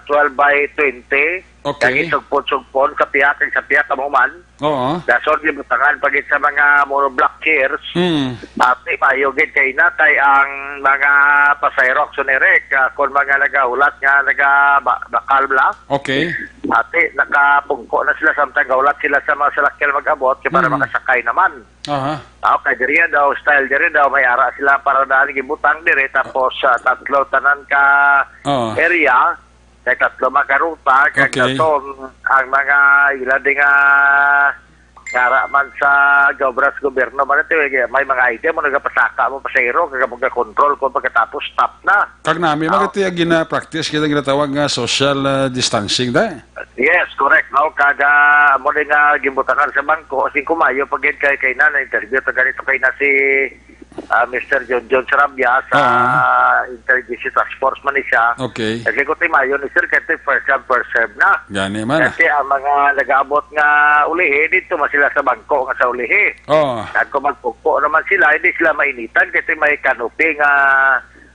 twelve by twenty. Okay. Kag isugpon-sugpon sa pihak, kag sa pihak amo man. Oo. Dason gibutangan pa gid sa mga monoblock chairs. Mm. Ati, maayo gid kay na kay ang mga pasahero, Aksyon Eric, ah, kung mga nagahulat nga naga-, ba-, bakal bala. Okay. Ati, nakapungko na sila samtang gahulat sila sa mga salakyan mag-abot kay para Mm. makasakay naman. Aha. Ah, kay diri daw, style diri daw, may ara sila para daan gibutang diri, tapos, ah, tatlo tanan ka Oo. area, kay tatlo man ka ruta, kag Okay. dason ang mga ila di nga ara man sa gaobra sa gobyerno man ito, eh, may mga idea mo nagapasaka mo pasahero, kag mo ga-control kung pagkatapos stop na. Kag nami, Ah. magati ang gina-practice kita ginatawag nga social, ah, distancing, da? Yes, correct, no? Kag, ah, mo din nga gimbutangan sa bangko, as in, kumayo pa gid kay, kay na, na-interview ta ganito kay na si, ah, Mister John John Sarabia sa Ah. Interagency Task Force man ni siya. Okay. Kasi ko timayo ni sir, kay first come, first serve na. Gani man, ah. Kasi ang mga nag-aabot nga ulihi, dito man sila sa bangko nga sa ulihi. Oh. Kag kung magpugpo naman sila, hindi sila mainitan kasi may canopy nga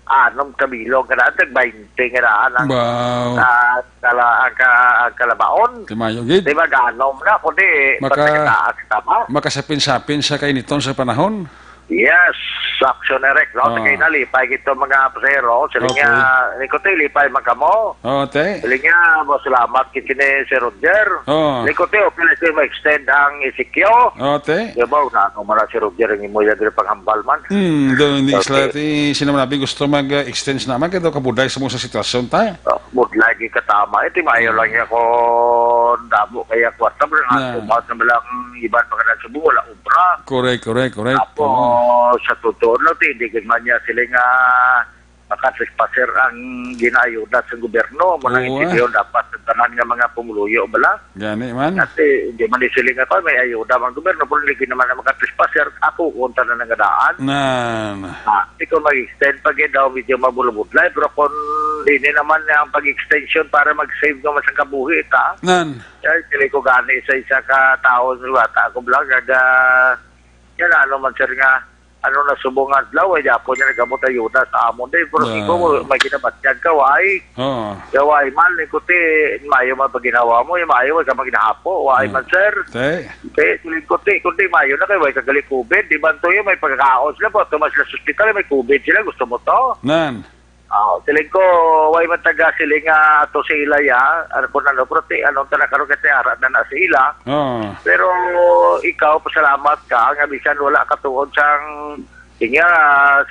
anom ka bilog nga daan, tag baynte nga daan ang, Wow. ah, kala-, ang ka-, ang kalabaon. Timayo gid. Di ba, ganom na, kundi Maka-, pagkakataas ka ba? makasapin-sapin sa kainiton sa panahon. Yes, Aksyon Eric, no? Oo. Kay nalipay gito mga pasahero. Sila Okay. nga, ni ko, "Te, lipay man kamo." Oo, te. Sila nga, mo salamat kay sini si Roger. Oo. Ni ko, "Te, okay na siya ma-extend ang E C Q." Oo, te. Di ba, na, ano man na si Roger ang imo yan, dili panghambal man. Hmm, do, hindi Okay. sila, ti, sino man abi gusto mag-, uh, extend naman, kaya daw kabuday sa mga sitwasyon, ta? Oh, budlay, di katama. Eh, ti mayo Hmm. lang niya kung damo kaya kwarta, pero nga, Na. tumaw na lang iban pa ka na sa buwan, wala obra. Correct, correct, correct. Tapos, Oo. sa totoo lang, ti, hindi gid man niya sila nga makatrespasser ang ginaayuda sa gobyerno. Mo nang Oo, ah. intindihan dapat sa tanan nga mga pumuluyo, bala? Gani man. Kasi, hindi man ni sila nga pa, may ayuda man gobyerno, pero hindi naman na makatrespasser. Ako, kung tanan nga daan. Na, na. Ah, di ko mag-extend pa gid daw, medyo mabulabudlay, pero kung hindi naman ang pag-extension para mag-save naman sa kabuhi, ta? Nan. Kaya, sila ko gani sa isa ka taon, bata ako, bala, kag, ah, yan, ano man, sir, nga, ano na subong adlaw, ay, di ako niya nagamot ayuda sa amon, di, pero Ah. ikaw, may ginabatyag ka, why? Oo. Kaya, why man, ikuti, mayo man pag ginawa mo, yung mayo, why ka maginahapo, why Ah. man, sir? Te. Te, siling ko, te, kundi mayo na kay, why ka gali covid, di ba, to yun, may pagkakaon sila, po, tumas sila sa ospital, may covid sila, gusto mo to? Nan. Ah, siling ko, why man taga siling nga ato sa ila, ya? Ano po na, no? Pero ti, anong tanang karon kay ti ara na na sa ila? Oo. Pero ikaw, pasalamat ka nga bisan wala ka tuod sang Kanya,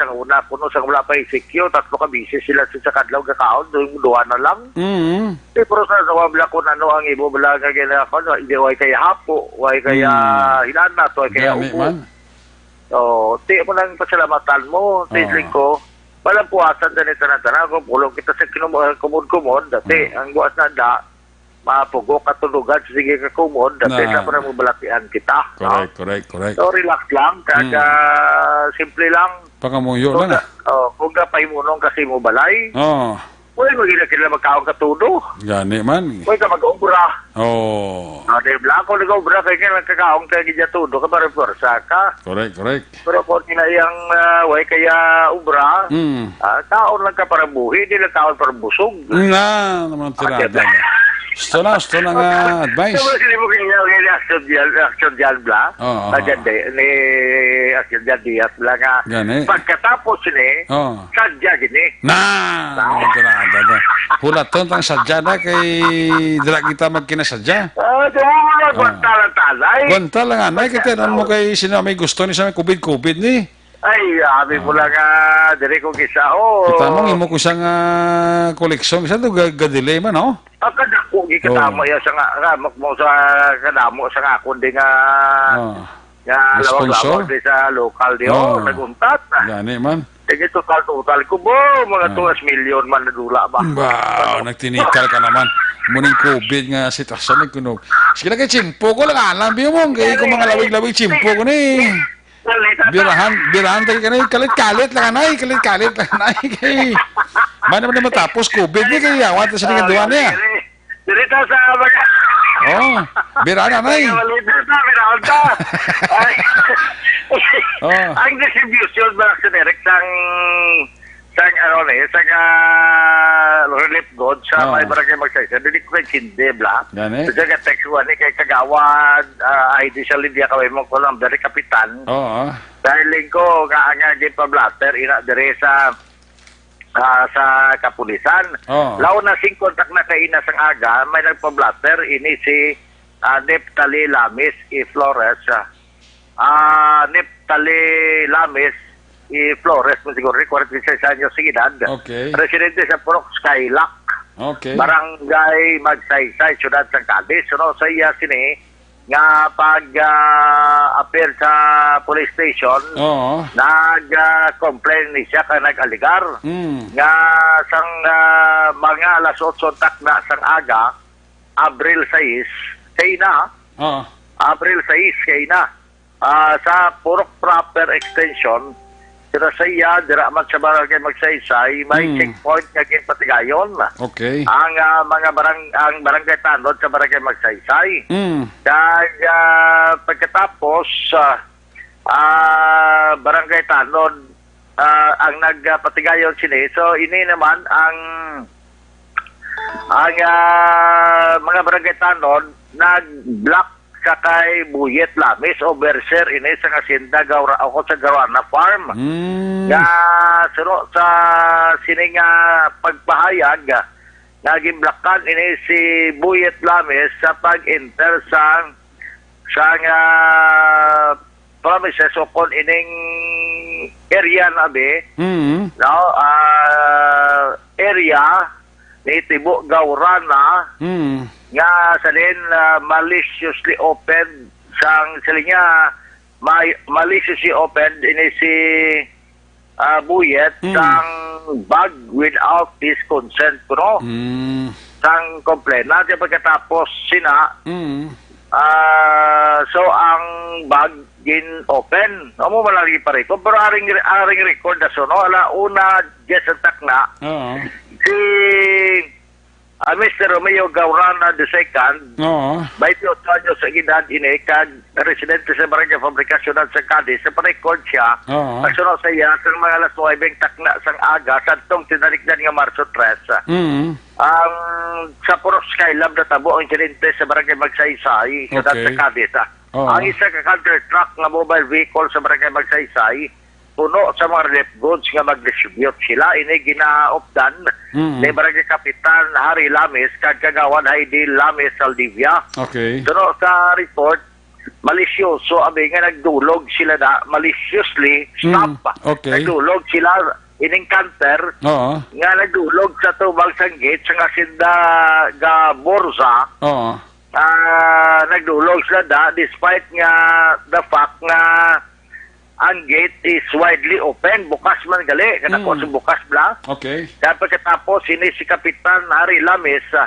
sa una, kuno sa wala pa E C Q, tatlo ka bisis sila sa isa ka adlaw gakaon, doon duha na lang. Mm. Eh, pero sa, sa wala ko na, ano ang imo bala nga gina-, ano, hindi, way kaya hapo, way kaya Mm. hilanat, way kaya Gani ubo. man. Oh, ti mo nang pasalamatan mo, ti Oo. ko, walang puwasan din ito na tanan. Kung pulong kita sa kinum-, kumod-kumod, dati, Mm. ang buwas na da, mapugok at tulugan, sige ka kumod, dati Na. sa para mo balatian kita, no? Correct, correct, correct. So, relax lang, kag, Mm. ah, simple lang. Pangamuyo Kung lang, ka, ah. oh, kung ka pahimunong kasi mo balay, Oo. pwede mo gina kila magkaon ka tudo. Gani man. Pwede ka mag-obra. Oo. Ah, di ba? Kung nag-obra ka, kaya nagkakaon ka, gidya tudo ka, para pwersa ka. Correct, correct. Pero kung kinayang, ah, way kaya obra, Mm. ah, kaon lang ka para buhi, di lang kaon para busog. Na, naman Ah, tirada di ba? na. Gusto na, gusto na nga advice. Tapos, hindi mo kaya, kaya ni Action Dial, Action Dial Bla? Oo, Ah, oo. dyan di, ni Action Dial Diaz Bla nga, Gani. pagkatapos ni, Oo. sadya gini. Na, Ah. naman tirada na. Hulaton tang sadya na kay dira kita magkinasadya. Ah, di mo na Ah. gwanta lang talay. Gwanta lang, anay, kay Pagka- tinan mo kay sino may gusto ni sa may covid-covid ni. Ay, abi mo Ah. lang, ah, diri ko kisa, oh. Kita mo, imo ko siya nga koleksyon, siya to, ga-, gadili man, oh. Ang kadako, gikatama Oh. iya sa nga, nga, mo sa kadamo sa nga akon di nga, Ah. nga Nga sponsor? lawag-lawag di sa lokal di, oh, Oh. naguntat na. Gani man. Sige, total-total ko, bo, mga Ah. tuwas milyon man nadula ba? Ba, nagtinikal ka naman. Muning covid nga sitwasyon, nagkunog. Sige na kay Chimpo ko lang, alam, biyo mo, kay kung mga lawig-lawig, Chimpo ko ni. Birahan, birahan tayo ka na, kalit-kalit lang, anay, kalit-kalit lang, anay, kay, man naman na matapos, covid ni, kay yawa, tas siya Ah, duwa niya. Diri ta sa mga Oh, birahan, anay. Mga leader na, birahan ta. Ay. Oh. Ang distribution ba, Sir Eric, sang, sang, ano ni, sang, ah, relief goods sa Oh. may barangay Magsaysay, dili ko kaintindi, bla. Gani? Sa nga text ko, ani, kay Kagawad, ah, I D sa Lydia, kaway mo ko lang, very kapitan. Oo. Dahil ko, nga, nga, gipablatter, ina, diri sa, ah, sa kapulisan. Oo. Law na singko tak na kaina sang aga, may nagpablatter, ini si, ah, Neftali Lamis y Flores, ah, ah, Neftali Lamis y Flores, mo siguro, kwarenta y seis anyos sa edad. Okay. Residente sa Purok Skylock, Okay. Barangay Magsaysay, Siyudad sang Cadiz. Suno sa iya sini nga pag, ah, appear sa police station, Oo. nag, ah, complain ni siya kay nag-alegar Mm. nga sang, ah, mga alas otso takna sang aga, Abril sais, kay na, Oo. Abril sais, kay na, ah, sa Purok Proper Extension, sila sa iya, dira man sa Barangay Magsaysay, may Hmm. checkpoint nga ginpatigayon Okay. ang, ah, mga barang-, ang barangay tanod sa Barangay Magsaysay. Hmm. Kag, ah, pagkatapos, ah, ah, barangay tanod, ah, ang nagpatigayon sini. So, ini naman ang, ang, ah, mga barangay tanod nag-block sa kay Buyet Lamis, overseer ini sa Hacienda Gaura-, o sa Garuana Farm. Mm. Nga suno sa sini nga pagpahayag, nga ginblokan ini si Buyet Lamis sa pag-enter sa, sa nga premises o kon ining area na bi, Mm. no? Ah, area ni Tibo Gaurana Mm. nga sa din, ah, maliciously opened sang sila niya, may maliciously opened ini si, ah, Buyet Mm. sang bag without his consent, kuno. Mm. Sang complainant, kaya pagkatapos sina, Mm. ah, so ang bag gin-open. Amo man lagi pa record. Pero aring, aring record na suno, ala una, Jess, ang takna. Oo. Si, ah, Mister Romeo Gaurana the second, Oo. twenty-eight anyos ang edad ini, kag residente sa Barangay Fabricacion sa Cadiz, sa pa-record siya, Oo. Pagsunod sa iya, sa mga alas nuwebe ang takna sang aga, sa atong tinalikdan nga Marso tres. Mm. Ang sa Purok Skylab natabo ang insidente sa Barangay Magsaysay, sa Okay. Dad sa Cadiz, ah. Oo. Ang isa ka counter truck nga mobile vehicle sa Barangay Magsaysay, puno sa mga relief goods nga mag-distribute sila. Ini ginaupdan Mm. ni Barangay Kapitan Harry Lamis kag Kagawad Heidi Lamis Saldivia. Okay. Suno sa report, malisyoso, abi, nga nagdulog sila na maliciously, Mm, stop. Okay. Nagdulog sila ining canter Oo. nga nagdulog sa tubang sang gate sang Hacienda Gaborza. Oo. Ah, nagdulog sila da despite nga the fact nga ang gate is widely open, bukas man gali, kanako Mm. sa bukas bla. Okay. Kaya pagkatapos, ini si Kapitan Harry Lamis, ah,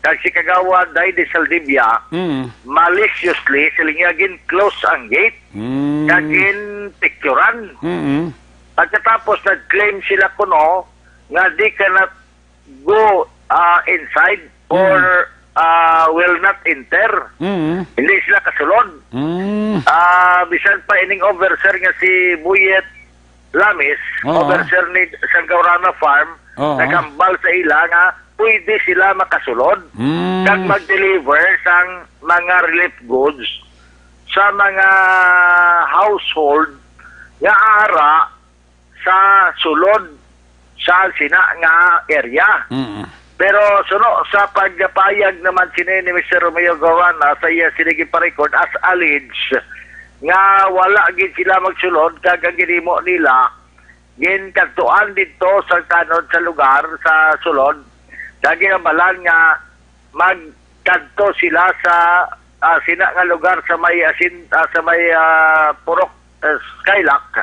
kag si Kagawad Dai de Saldivia, Mm. maliciously, sila niya gin-close ang gate, Mm. kag gin-picturan. Mm. Pagkatapos, nag-claim sila kuno nga di ka na go, ah, inside or, Mm. ah, will not enter. Mm. Hindi sila kasulod. Mm. Ah, bisan pa ining overseer nga si Buyet Lamis, Oo. overseer ni sang Gaurana Farm, Oo. naghambal sa ila nga pwede sila makasulod Mm. kag mag-deliver sang mga relief goods sa mga household nga ara sa sulod sa sina nga area. Mm. Pero suno sa pagpayag naman sini ni Mister Romeo Gawana sa iya sini giparecord as alleged nga wala gid sila magsulod kag ang ginhimo nila ginkadtuan dito sa tanod sa lugar sa sulod, kag ginambalan nga magkadto sila sa, ah, sina nga lugar sa may asin-, ah, sa may, ah, Purok, ah, Skylock,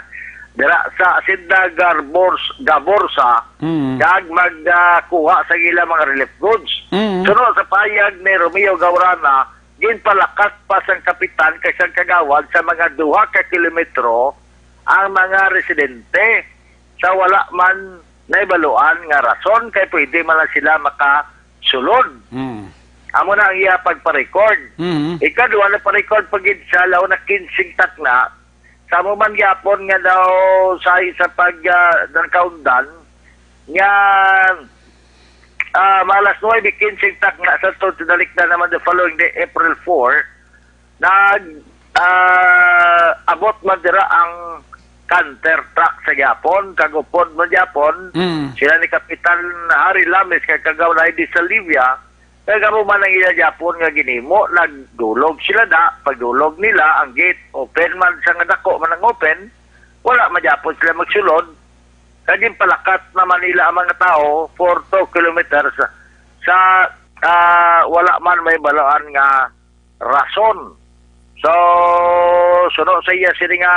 dira sa Hacienda Garbors-, Gaborsa, Mm. kag mag, ah, kuha sa ila mga relief goods. Mm. Suno sa payag ni Romeo Gaurana, ginpalakat pa sang kapitan kag sang kagawad sa mga duha ka kilometro ang mga residente sa wala man nahibaluan nga rason, kay pwede man lang sila makasulod. Mm. Amo na ang iya pagpa-record. Mm. Ikaduha, nagpa-record pa gid siya, launa kinsing takna. Sa amo man gyapon nga daw sa, sa pag, ah, nagkaundan nga, ah, mga alas nuebe kinsing takna sa to, tinalik na naman the following day, April four, nag, ah, abot man dira ang canter truck sa gyapon, kag upod man gyapon, Mm. sila ni Kapitan Harry Lamis kag Kagawad Heidi Salivia, kag amo man ang ila gyapon nga ginhimo, nagdulog sila da, pagdulog nila, ang gate open man sa nga dako man ang open, wala man gyapon sila magsulod, kag ginpalakat naman nila ang mga tawo for two kilometers sa, ah, wala man mahibaluan nga rason. So, suno sa iya sini nga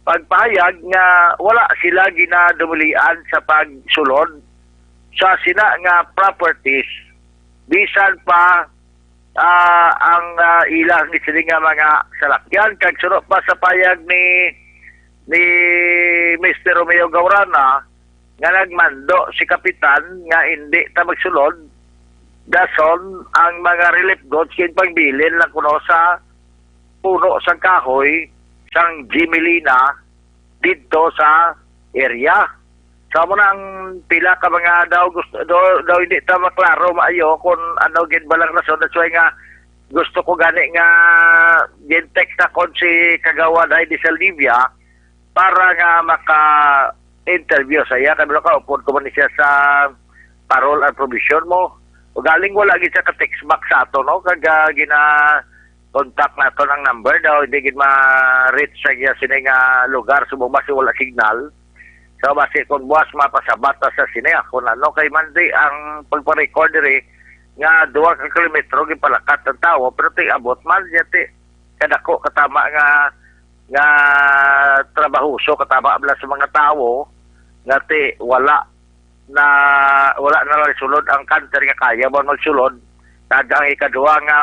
pagpahayag nga wala sila ginadumulian sa pagsulod sa sina nga properties, bisan pa, ah, ang, ah, ilang sini nga mga salakyan. Kag suno pa sa payag ni, ni Mister Romeo Gaurana, nga nagmando si kapitan nga indi ta magsulod, dason ang mga relief goods ginpangbilin lang kuno sa puno sang kahoy sang Jimelina didto sa area. So, amo na ang pila ka mga daw gusto, daw, daw hindi ta maklaro maayo kung ano gid ba lang rason. That's why nga gusto ko gani nga gin-text ako si Kagawad Heidi Saldivia para nga maka-interview sa iya. Kay ka upod ko man siya sa parol and probation mo. Ugaling wala gid siya ka-text back sa ato, no? Kag, ah, gina-contact naton ang number daw, hindi gid ma-reach sa iya sini nga lugar, subong basi wala signal. So, basi kung buwas mapasabat ta sa sini, ah, kung ano, kay man di ang pagpa-record diri nga duha ka kilometro gipalakat ang tawo, pero ti abot man niya ti kadako katama nga, nga trabahoso katama bala sa mga tawo nga ti wala na, wala na lang sulod ang canter nga kaya ba magsulod. Kag ang ikaduha nga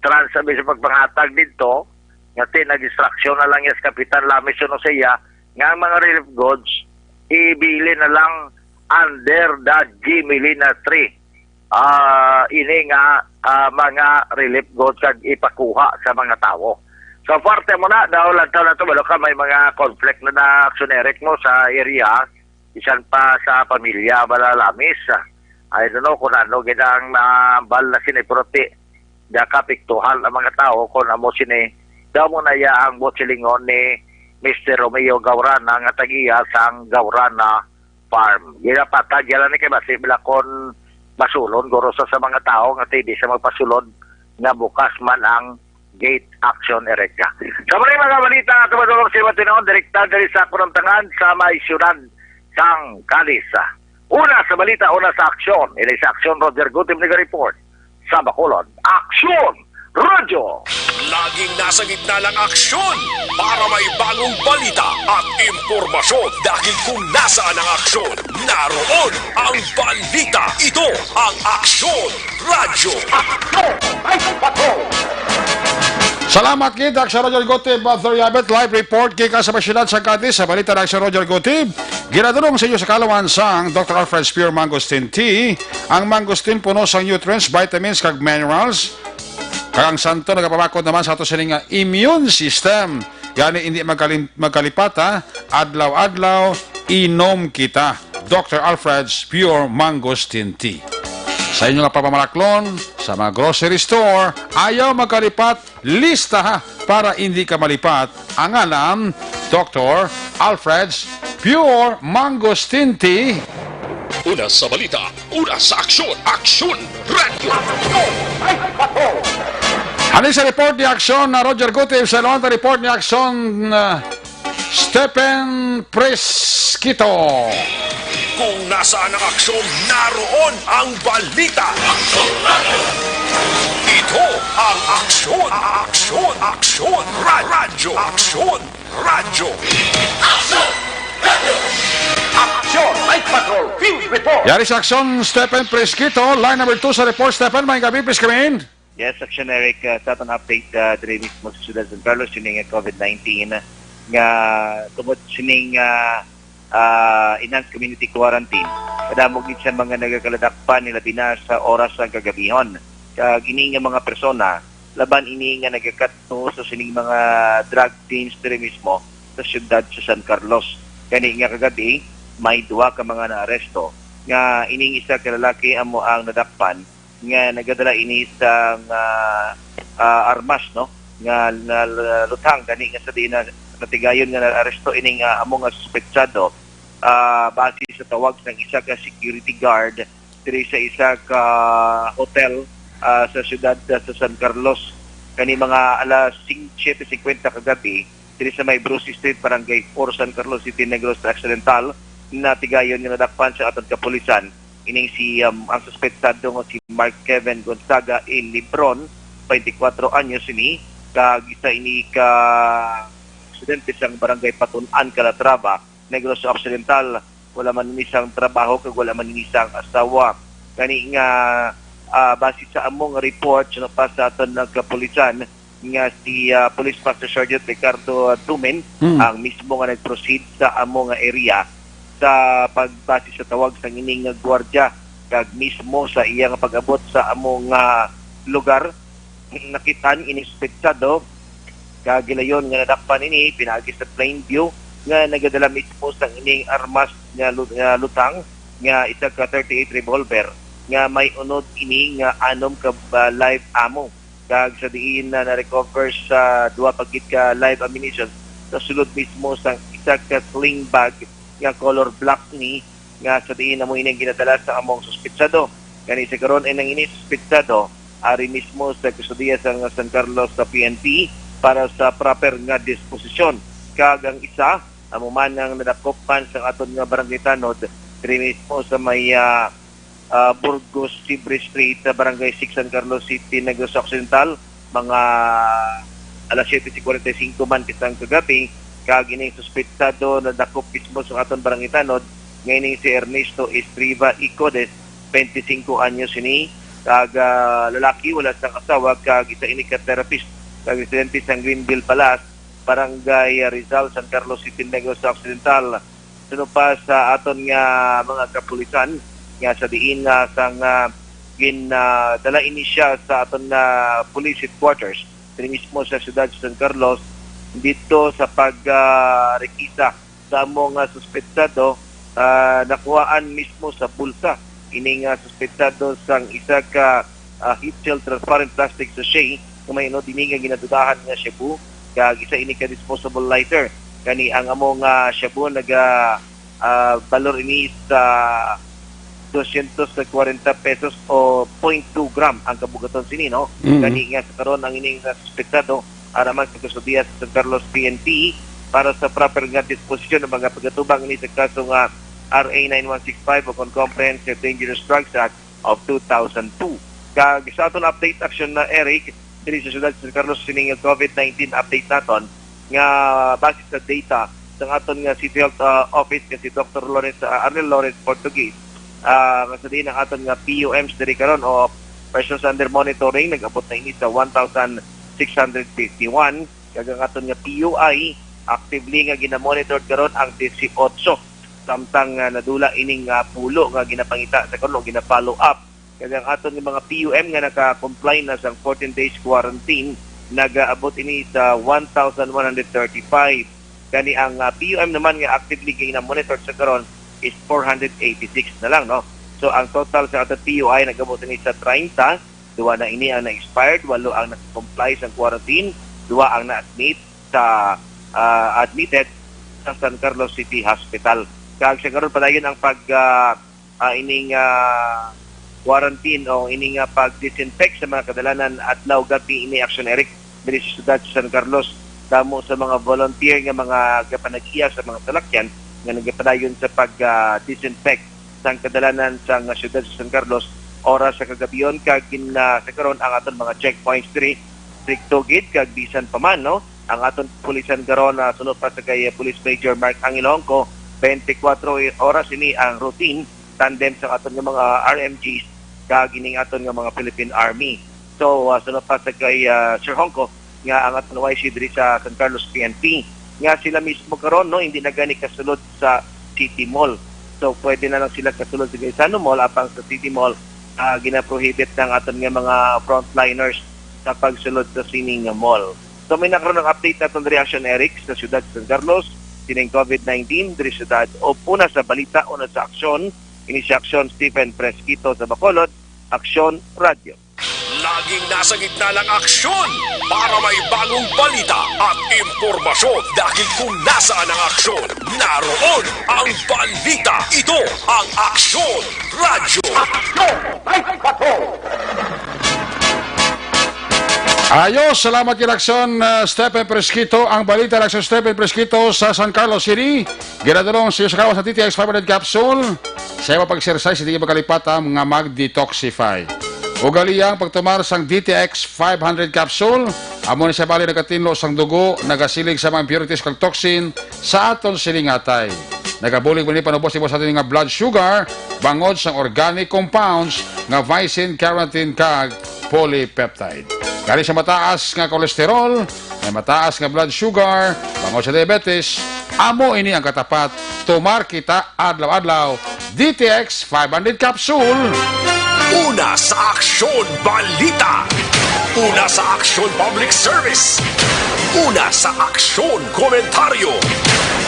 trans sa sa pagpanghatag didto, nga ti nag-instruction na lang niya sa Kapitan Lamis suno sa iya, nga ang mga relief goods, ibili na lang under the Jimelina tree. Ah, ini nga, ah, mga relief goods kag ipakuha sa mga tawo. So, parte mo na, daw lang taon na to, balo ka, may mga conflict na na aksyonerik mo sa area, bisan pa sa pamilya, bala Lamis. I don't know kung ano gid ang nabal na sini, pero ti, nakapiktuhan ang mga tawo kung amo sini. Daw mo na iya ang buot silingon ni Mister Romeo Gaurana nga tag-iya sang Gaurana Farm. Ginapatag yan ni kay basi bala kon masulon guro sa, sa mga tawo nga ti di sa magpasulod nga bukas man ang Gate Action Erecta. Sa mga mga balita nga tumadulong sa iba tinuon, direkta diri sa Kunamtangan sa may siyudad sang Cadiz. Una sa balita, una sa aksyon. Ini sa aksyon, Roger Gutib nag-report. Sa Bacolod, Aksyon Radyo. Laging nasa gitna ng aksyon para may bagong balita at impormasyon. Dahil kung nasaan ang aksyon, naroon ang balita. Ito ang Aksyon Radyo. Aksyon! Ay, patrol! Salamat kita sa Roger Gutib, Arthur Yabet, live report gikan sa siyudad sa Cadiz. Sa balita na sa Roger Gutib, ginadulong sa inyo sa kaalaman sang Doctor Alfred Spear Mangosteen Tea. Ang mangosteen puno sang nutrients, vitamins, kag minerals. Kag ang santo nagapabakod naman sa ato sini nga immune system. Gani hindi magkalim- magkalipata, adlaw-adlaw inom kita. Doctor Alfred's Pure Mangosteen Tea. Sa inyo nga pamamalaklon, sa mga grocery store, ayaw magkalipat, lista ha, para hindi ka malipat. Ang alam, Doctor Alfred's Pure Mangosteen Tea. Una sa balita, una sa aksyon, Aksyon Radyo. Ay, patrol! Ani sa report ni Aksyon na Roger Gutib, sa ilang report ni Aksyon na Stephen Presquito. Kung nasaan ang aksyon, naroon ang balita. Ito ang Aksyon, Aksyon, Aksyon, Ra- Radyo, Aksyon Radyo. Aksyon! Night Patrol Field Report! Yari sa Aksyon, Stephen Presquito. Line number two sa report. Stephen, may gabi, please come in. Yes, Action Eric, uh, sa atong update, uh, diri mismo sa siyudad sa San Carlos, sining nga COVID nineteen, nga tungod sining, uh, uh, enhanced community quarantine, kadamo gid sa mga nagakaladakpan nila bina sa oras sang kagabihon. Kag ini nga mga persona, laban ini nga nagakatno sa sining mga drug dens diri mismo sa siyudad sa San Carlos. Gani nga kagabi, may duha ka mga naaresto nga ining isa ka lalaki amo ang nadakpan nga nagadala ini sang, ah, ah, armas, no, nga na-, luthang gani nga sa diin na natigayon nga naaresto ini nga amo nga suspetsado, ah, base sa tawag sang isa ka security guard diri sa isa ka hotel, ah, sa siyudad, ah, sa San Carlos. Kani mga alas sing-, siyete singkwenta kagabi, diri sa may Bruce Street, Barangay four, San Carlos City, Negros Occidental, natigayon nga nadakpan sa aton kapulisan. Ining si, um, ang suspetsado nga si Mark Kevin Gonzaga E. Libron, twenty-four anyos ini, kag isa ini ka residente sang Barangay Patun-an, Calatrava, Negros Occidental. Wala man ini sang trabaho kag wala man ini sang asawa. Gani nga, ah, base sa among report, sino pa sa aton nga kapulisan, nga si, ah, Police Master Sergeant Ricardo Dumen Hmm. ang mismo nga nag-proceed sa amo nga area sa pagbase sa tawag sang ining nga gwardiya, kag mismo sa iya nga pag-abot sa amo nga lugar, nakit-an ini suspetsado, kag gilayon nga nadakpan ini pinaagi sa plain view nga nagadala mismo sang ining armas nga lu-, nga lutang nga isa ka thirty-eight revolver nga may unod ini nga anom ka, ah, live ammo. Kag sa diin na na-recover sa duha pa gid ka live ammunition sa sulod mismo sang isa ka sling bag nga color black ni, nga sa diin amo ini ang ginadala sa among suspetsado. Gani sa karon ay nang ini suspetsado ari mismo sa kustodiya sa San Carlos sa P N P para sa proper nga disposisyon. Kag ang isa amo man ang nadakop man sa aton nga barangay tanod diri mismo sa may, ah, ah, Burgos Libre Street, sa Barangay six, San Carlos City, Negros Occidental, mga alas siyete singkwenta y cinco man kitang kagabi, kag ining suspetsado nadakop mismo sa aton barangay tanod, nga ining si Ernesto Estriva Icodes, twenty-cinco anyos ini, kag, ah, lalaki, wala sang asawa, kag isa ini ka therapist, kag residente sa Greenville Palace, Barangay Rizal, San Carlos City, Negros Occidental. Suno pa sa aton nga mga kapulisan nga sa diin nga sang, ah, gin, ah, dala ini siya sa aton nga police headquarters diri mismo sa siyudad sa San Carlos, dito sa pag, ah, rekisa sa amo nga suspetsado, ah, nakuhaan mismo sa bulsa ini nga suspetsado sang isa ka, ah, heat-shield transparent plastic sachet nga may unod ini nga ginadudahan nga shabu, kag isa ini ka disposable lighter. Kani ang amo nga shabu naga, ah, balor ini sa dosyentos kwarenta pesos o point two gram ang kabugaton sini, no? Mhm. Gani nga sa karon ang ining, ah, suspektado ara man sa kustodiya sa San Carlos P N P para sa proper nga disposisyon ng mga pagatubang ini sa kaso nga R A nine one six five o kon Comprehensive Dangerous Drugs Act of two thousand two. Kag sa aton update action na, Eric, diri sa siyudad sa San Carlos, sining COVID nineteen update naton nga base sa data sang aton nga City Health, ah, Office nga si Doctor Lawrence, ah, Arnel Lawrence Portuguese, ah, nga sa diin ang aton nga P U Ms diri karon o persons under monitoring nag-abot na ini sa one thousand six hundred fifty-one, kag ang aton nga P U I actively nga ginamonitored karon ang dieciocho, samtang, ah, nadula ining, ah, pulo nga ginapangita sa karon o gina-follow up. Kag ang aton nga mga P U M nga naka-comply na sang fourteen days quarantine, nagaabot ini sa one thousand one hundred thirty-five. Gani ang, ah, P U M naman nga actively gina-monitor sa karon is four hundred eighty-six na lang, no? So, ang total sa aton P U I nag-abot ini sa treinta, duwa na ini ang na-expired, walo ang naka-comply sa quarantine, duwa ang na-admit sa, ah, admitted sa San Carlos City Hospital. Kag sa karon padayon ang pag, ah, ah, ining, ah, quarantine o ining, ah, pag-disinfect sa mga kadalanan adlaw gab-i ini, Action Eric, diri sa siyudad sa San Carlos. Damo sa mga volunteer nga mga gapanag-iya sa mga salakyan nga nagapadayon sa pag, ah, disinfect sang kadalanan sang siyudad sa San Carlos oras sa kagabhion, kag gin-, ah, sa karon ang aton mga checkpoints diri strikto gid, kag bisan pa man, no, ang aton pulisan karon, ah, suno pa sa kay, ah, Police Major Mark Angel Hongco, twenty-four oras ini ang routine tandem sa aton nga mga R M Gs kag ining aton nga mga Philippine Army. So, ah, suno pa sa kay, ah, Sir Hongco nga ang aton Y C diri sa San Carlos P N P nga sila mismo karon, no, hindi na gani kasulod sa City Mall. So, pwede na lang sila kasulod sa Gaisano Mall, apang sa City Mall, ah, ginaprohibit na ang aton nga mga frontliners sa pagsulod sa sining nga mall. So, may nakaroon ng update naton reaction, Eric, sa siyudad sa San Carlos, sining COVID nineteen, diri sa siyudad. O, una sa balita, una sa aksyon, ini si Aksyon Stephen Fresquito sa Bacolod, Aksyon Radyo. Laging nasa gitna ng aksyon para may bagong balita at impormasyon. Dahil kung nasaan ang aksyon, naroon ang balita. Ito ang Aksyon Radyo. Aksyon Night Patrol. Ayos, salamat kay Aksyon, uh, Stephen Fresquito. Ang balita, Aksyon Stephen Fresquito sa San Carlos City. Ginadulong sa iyo sa kawas sa D T X five hundred capsule. Sa iyo pag-exercise, hindi ka magkalipat, ah, nga mag-detoxify. Ugaliya ang pagtumar sang D T X five hundred capsule. Amo ni sa bali nagatinlo sang dugo, nagasiling sa mga impurities kag toxin sa aton silingatay. Nagabulig man ni panubos ibo sa aton nga blood sugar bangod sang organic compounds nga vicin, carotene kag polypeptide. Gani sa mataas nga cholesterol, may mataas nga blood sugar, bangod sa diabetes, amo ini ang katapat. Tumar kita adlaw-adlaw. D T X five hundred capsule. Una sa aksyon, balita. Una sa aksyon, public service. Una sa aksyon, komentaryo.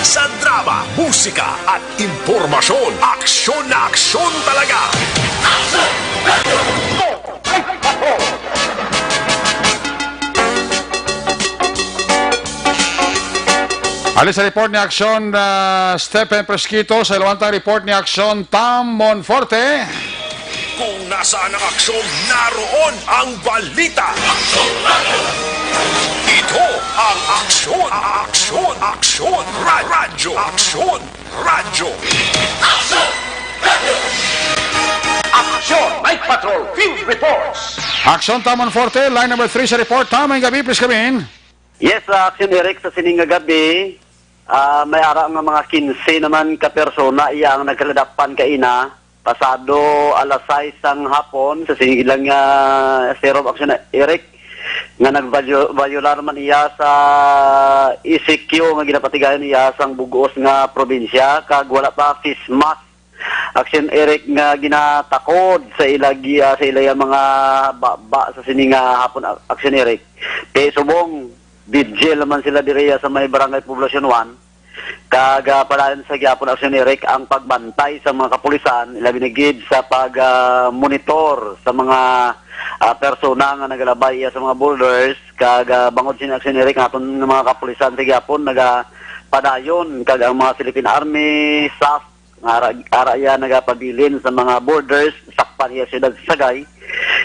Sa drama, musika, at impormasyon, aksyon na aksyon talaga. Aksyon! Aksyon! Alis sa report ni Aksyon, ah, Stephen Fresquito, sa Ilawantang report ni Aksyon Tom Monforte. Kung nasaan ang aksyon, naroon ang balita. Ito ang aksyon, aksyon, aksyon, ra-, radyo, aksyon, radyo. Aksyon Night Patrol Field Reports. Aksyon Tom Monforte, line number three sa report. Tom, may gabi, please come in. Yes, uh, Aksyon Eric, sa sining nga gabi, ah, may ara nga mga kinse naman ka persona iya ang nagkaladapan kaina, pasado alas sais sang hapon, sa sining ilang, ah, Zero Aksyon Eric, nga nagviolar man iya sa E C Q nga ginapatigayon iya sang bug-os nga probinsya, kag wala pa face mask, Aksyon Eric, nga ginatakod sa ila gi-, ah, sa ila mga baba sa sini nga hapon, Aksyon Eric. Kay subong, vigil naman sila diri sa may Barangay Poblacion one. Kag, ah, padayon sa gihapon, Aksyon Eric, ang pagbantay sa mga kapulisan, ilabi na gid sa pag, ah, monitor sa mga, ah, persona nga nagalabay iya sa mga borders. Kag, ah, bangod sini, Aksyon Eric, ang aton nga mga kapulisan sa gihapon nagapadayon, kag ang mga Philippine Army, saf, Ara, ara iya nagapabilin sa mga borders, sakpan iya siyudad sa Sagay.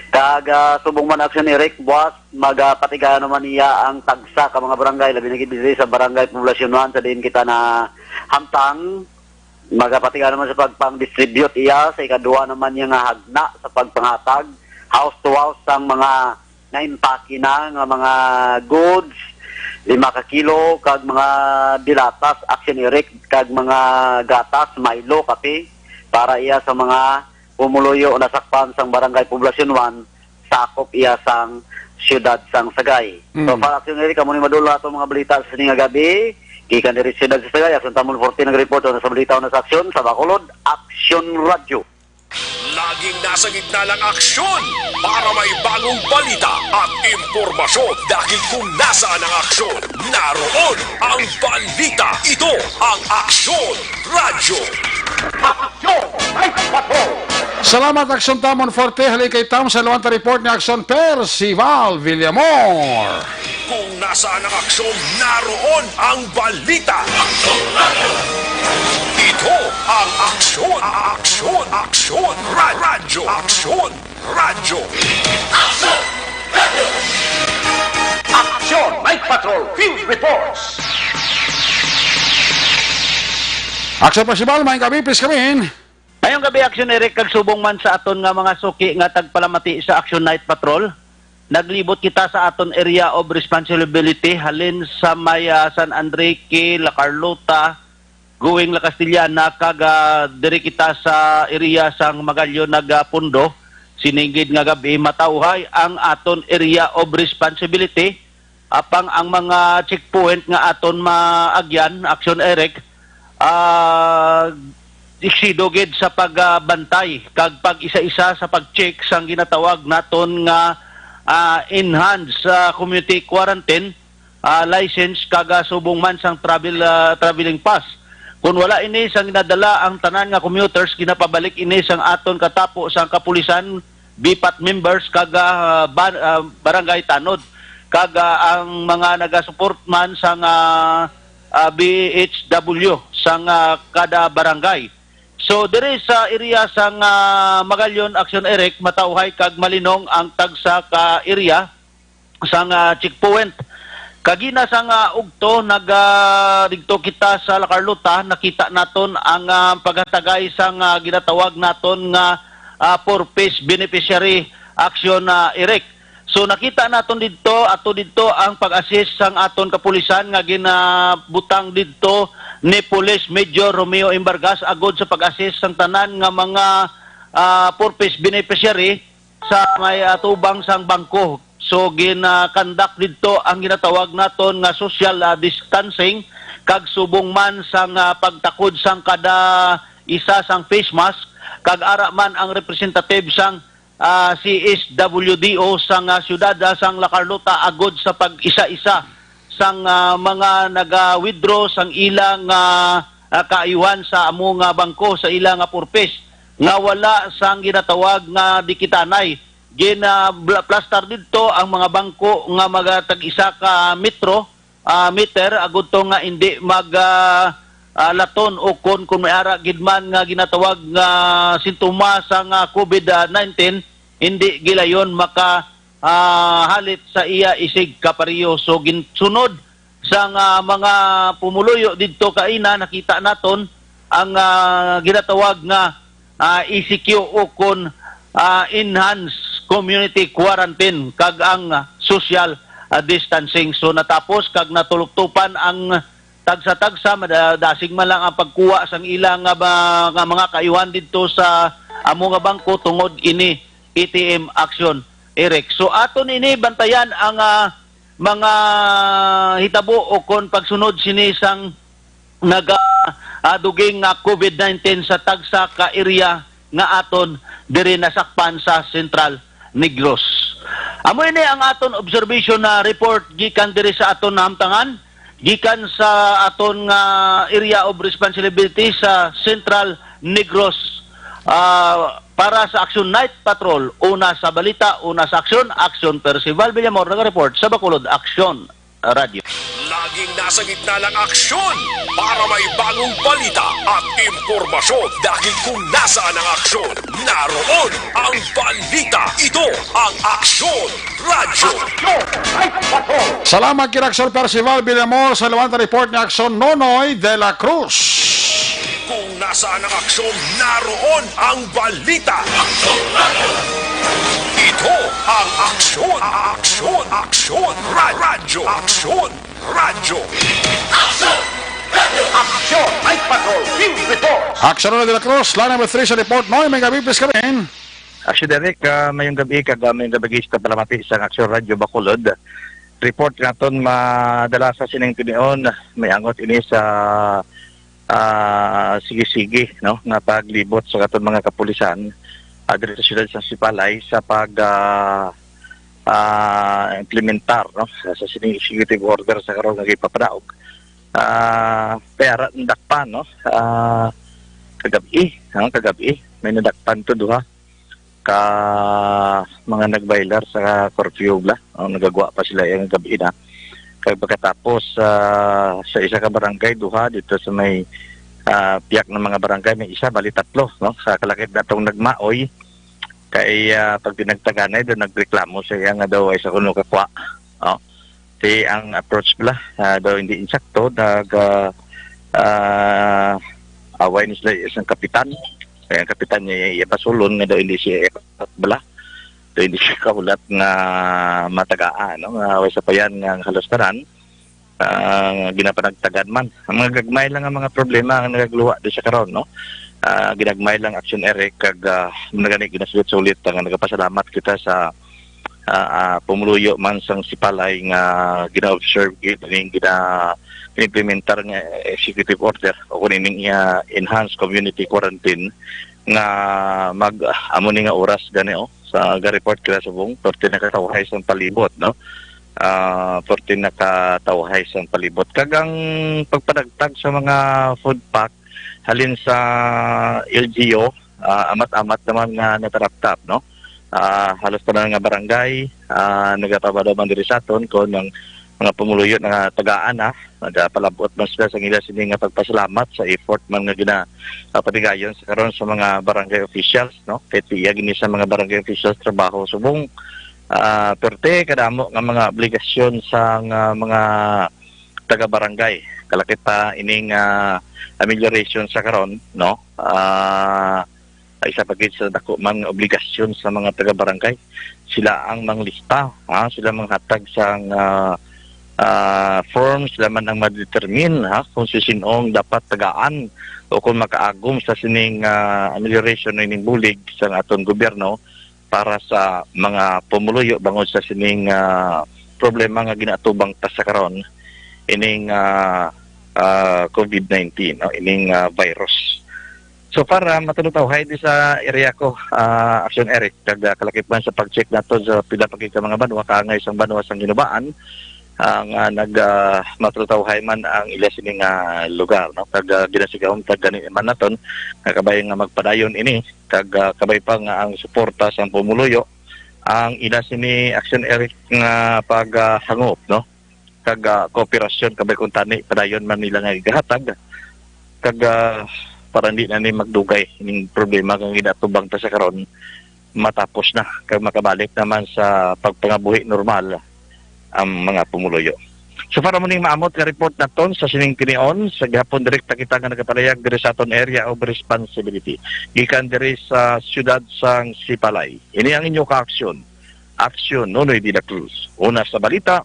Kag, ah, subong man, Action Eric, buwas, magapatigayon naman iya ang tagsa ka mga barangay, labi na gid diri sa Barangay Poblacion one, sa diin kita na hamtang. Magapatigayon naman sa pagpang-distribute iya sa ikaduha naman niya nga hagna sa pagpanghatag, house to house, sang mga naimpake na nga mga goods, lima ka kilo, kag mga dilatas, Action Eric, kag mga gatas, Milo, kape, para iya sa mga pumuluyo na sakpan sang Barangay Poblacion one, sakop iya sang siyudad sang Sagay. So, Mm. Para, Action Eric, amo ni madula ato mga balita sa sini nga gabi. Gikan diri sa siyudad sa Sagay, Action Tamol forty nag-report, una sa balita, una sa aksyon, sa Bacolod, Action Radio. Laging nasa gitna ng aksyon para may bagong balita at impormasyon. Dahil kung nasaan ang aksyon, naroon ang balita. Ito ang Aksyon Radyo. Aksyon Night Patrol. Salamat, Aksyon Tamon Forte. Halin kay Tam sa Luanta Report ni Aksyon Percival Villamor. Kung nasaan ang aksyon, naroon ang balita. Ito ang Aksyon, Aksyon, Aksyon, Ra- Radyo, Aksyon, Radyo. Aksyon Night Patrol Field Reports. Aksyon Percival, may gabi, please come in. Ngayong gabi, Action Eric, kag subong man sa aton nga mga suki nga tagpalamati sa Action Night Patrol, naglibot kita sa aton area of responsibility halin sa may, ah, San Enrique, La Carlota, going La Castellana, kag, ah, diri kita sa area sang Magallon nagapundo. Sinigid nga gabi, matawhay ang aton area of responsibility. Apang ang mga checkpoint nga aton maagyan, Action Eric, ah, eksido gid sa pagbantay kag pag-isa-isa sa pag-check sang ginatawag naton nga, ah, enhanced, ah, community quarantine, ah, license kag, ah, subong man sang travel, ah, traveling pass. Kung wala ini sang ginadala ang tanan nga commuters, ginapabalik ini sang aton katapo sang kapulisan, BPAT members kag, ah, ban-, ah, barangay tanod, kag, ah, ang mga nagasupport man sang, ah, ah, B H W sang, ah, kada barangay. So, diri sa area sang, ah, Magallon, Action Eric, matawhay kag malinong ang tagsa ka area sang, ah, checkpoint. Kagina sang, ah, ugto, nag, ah, didto kita sa La Carlota, nakita naton ang, ah, paghatagay sang, ah, ginatawag naton nga, ah, Four Ps Beneficiary Action, ah, Eric. So, nakita naton didto, ato didto ang pag-assist sang aton kapulisan nga ginabutang didto ni Police Major Romeo Imbargas agod sa pag-assist sang tanan nga mga, ah, Four Ps beneficiary sa may atubang sang bangko. So, gina-conduct didto ang ginatawag naton nga social, ah, distancing, kag subong man sang, ah, pagtakod sang kada isa sang face mask, kag ara man ang representative sang, ah, C S W D O sang, ah, siyudad, ah, sang La Carlota agod sa pag-isa-isa sang, ah, mga naga-withdraw sang ilang, ah, ah, kaayuhan sa amo nga bangko sa ila nga Four Ps nga wala sang ginatawag nga dikitanay. Gina-, bla-, plastar didto ang mga bangko nga magatag isa ka metro, ah, meter, agud to nga indi mag, ah, ah, laton o kon, kon may ara gid man nga ginatawag nga sintomas sang, ah, COVID nineteen, hindi gilayon maka, ah, halit sa iya isig kapareho. So, ginsunod sang, ah, mga pumuluyo didto kaina, nakita naton ang, ah, ginatawag nga, ah, E C Q o kon, ah, enhanced community quarantine kag ang, ah, social, ah, distancing. So, natapos kag natuluktupan ang tagsa-tagsa, mada-, dasig man lang ang pagkuha sang ilang nga ba-, nga mga kaayuhan didto sa amo nga bangko tungod ini A T M action, Eric. So, aton ini bantayan ang, ah, mga hitabo o kon pagsunod sini sang naga, ah, duging nga COVID nineteen sa tagsa ka area nga aton diri nasakpan sa Central Negros. Amo ini ang aton observation na report gikan diri sa aton nahamtangan, gikan sa aton nga area of responsibility sa Central Negros. Ah, para sa Action Night Patrol, una sa balita, una sa aksyon, Action Percival Villamor, naga-report sa Bacolod Action Radyo. Laging Nasa gitna ng aksyon para may bagong balita at impormasyon, dahil kung nasaan ang aksyon, naroon ang balita. Ito ang Aksyon Radyo. Salamat kay Aksyon Percival Villamor sa Lawanta Report ni Aksyon Nonoy de la Cruz. Kung nasaan ang aksyon, naroon ang balita. Ito ang Aksyon, Aksyon, Aksyon, Ra- Radyo, Aksyon Radyo. Aksyon! Radyo! Aksyon! Night Patrol! Field Report! Aksyon na de la Cruz, line number three sa report, Noy. May gabi, please, kami. Aksyon, Derek, ah, mayong gabi, kag, ah, mayong gabi, guys, sa palamati sa Aksyon Radyo Bacolod. Report naton madala sa sining tinion, may angot ini sa, ah, sige-sige, no, nga paglibot sa aton mga kapulisan, ah, diri sa siyudad sa Sipalay sa pag, ah, ah, implementar, no, sa, sa sining executive order sa karon nga gipapadaog. Ah, kaya ra nadakpan, no, ah, kagabi, no, kagabi, may nadakpan to duha ka mga nag-violate sa curfew bala. Ang nagagwa pa sila yung gabi na. Kag pagkatapos, ah, sa isa ka barangay, duha dito sa may, ah, piyak ng mga barangay, may isa, bali tatlo, no? Sa kalakip natong nagmaoy, kay, ah, pag pinagtaganay, doon nagreklamo siya nga daw ay sa kuno kakwa. Oh. Ti ang approach bala, ah, daw hindi insakto, nag, ah, ah, away ni sila isang kapitan. Kaya ang kapitan niya, iya pasulon nga daw hindi siya bala. Daw hindi siya kahulat nga matagaan, no? Nga away sa payan nga ang halos tanan, ah, ginapanagtagan man. Ang mga gagmay lang ang mga problema ang nagagluwa di sa karon, no? Ah, ginagmay lang, Action Eric, kag, ah, muna gani ginasulit-sulit nga nagapasalamat kita sa, ah, ah, pumuluyo man sang Sipalay nga gina-observe gid ning gina-implementar nga executive order o kung ining, ah, enhanced community quarantine nga mag, ah, amo ni nga oras gani, oh, sa ga-report kita subong, perti nakatawhay sang palibot, no? Ah, perti nakatawhay sang palibot. Kag ang pagpanagtag sa mga food pack halin sa L G U, ah, amat-amat naman nga nataraptap, no? Ah, halos tanan nga barangay, ah, nagapabalo man diri sa aton kon ang mga pumuluyo nga tagaan na, nagapalabot man sila sa ila sini nga pagpasalamat sa effort man nga gina, ah, patigayon sa karon sa mga barangay officials, no? Kay tiya gini sa mga barangay officials trabaho subong, ah, perte kadamo nga mga obligasyon sa nga mga taga-barangay. Kalakip pa ining, ah, amelioration sa karon, no? Ah, isa pa gid sa dako man nga obligasyon sa mga taga-barangay. Sila ang manglista, ha? Sila manghatag sang, ah, ah, form, sila man ang madetermine, ha, kung si sinong dapat tagaan o kung makaagom sa sining, ah, amelioration o ining bulig sa aton gobyerno para sa mga pumuluyo bangod sa sining, ah, problema nga ginaatubang ta sa karon, ining, ah, ah, covid nineteen, no, ining, ah, virus. So far, ah, matulutawhay di sa area ko, ah, Action Eric, kag, ah, kalakip man sa pag-check nato sa pila pa gid ka mga banwa, kaangay sang banwa sang Ginubaan, ang, ah, nag, ah, matulutawhay man ang ila sini nga lugar, no? Kag, ah, ginasigahom ta gani man naton nga kabay nga magpadayon ini, kag, ah, kabay pa nga ang suporta sang pumuluyo ang ila sini, Action Eric, nga paghangop, no? Kag, ah, kooperasyon, kabay kung tani padayon man nila nga igahatag, kag, ah, para hindi na ni magdugay ning problema nga ginatubang ta sa karon, matapos na kag makabalik naman sa pagpangabuhi normal ang mga pumuluyo. So, para mo ning maamot nga report naton sa sining tinion, sa gihapon direkta kita nga nagapalayag diri sa aton area of responsibility. Gikan diri sa siyudad sang Sipalay. Ini ang inyo ka-aksyon. Aksyon, Nonoy de la Cruz. Una sa balita,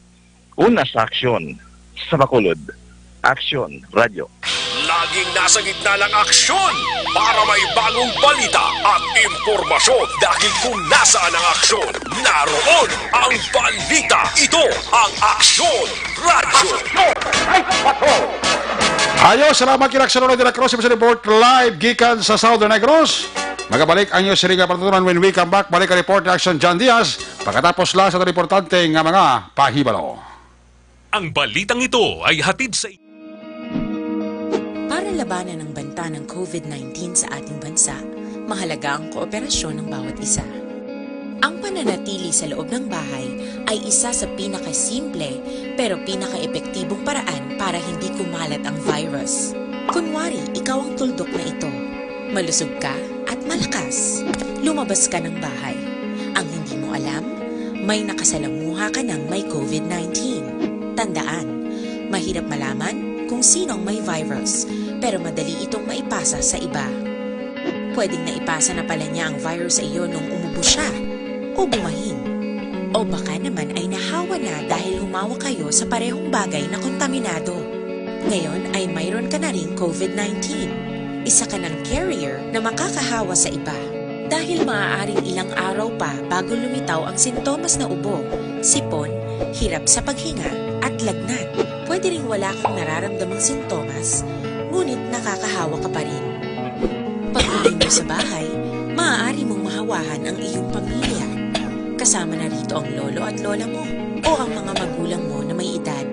una sa aksyon. Sa Bacolod, Aksyon Radyo. Laging nasa gitna ng aksyon para may bagong balita at impormasyon, dahil kung nasaan ang aksyon, naroon ang balita. Ito ang Aksyon Radyo. Ayo, salamat kay Aksyon Radyo de la Cruz, sa report live gikan sa Southern Negros. Magabalik ang inyo sini nga patutunan when we come back. Balik ang report ni Aksyon John Diaz. Pagkatapos lang sa importante nga mga pahibalo. Ang balitang ito ay hatid sa Para labanan ang banta ng covid nineteen sa ating bansa, mahalaga ang kooperasyon ng bawat isa. Ang pananatili sa loob ng bahay ay isa sa pinakasimple pero pinakaepektibong paraan para hindi kumalat ang virus. Kunwari, ikaw ang tuldok na ito. Malusog ka at malakas. Lumabas ka ng bahay. Ang hindi mo alam, may nakasalamuha ka ng may COVID nineteen. Tandaan, mahirap malaman kung sino ang may virus, pero madali itong maipasa sa iba. Pwedeng naipasa na pala niya ang virus sa iyo nung umubo siya o bumahin. O baka naman ay nahawa na dahil humawak kayo sa parehong bagay na kontaminado. Ngayon ay mayroon ka na ring COVID nineteen. Isa ka ng carrier na makakahawa sa iba. Dahil maaaring ilang araw pa bago lumitaw ang sintomas na ubo, sipon, hirap sa paghinga, at lagnat. Pwede ring wala kang nararamdamang sintomas, ngunit nakakahawa ka pa rin. Pag-uwi mo sa bahay, maaari mong mahawahan ang iyong pamilya. Kasama na rito ang lolo at lola mo o ang mga magulang mo na may edad.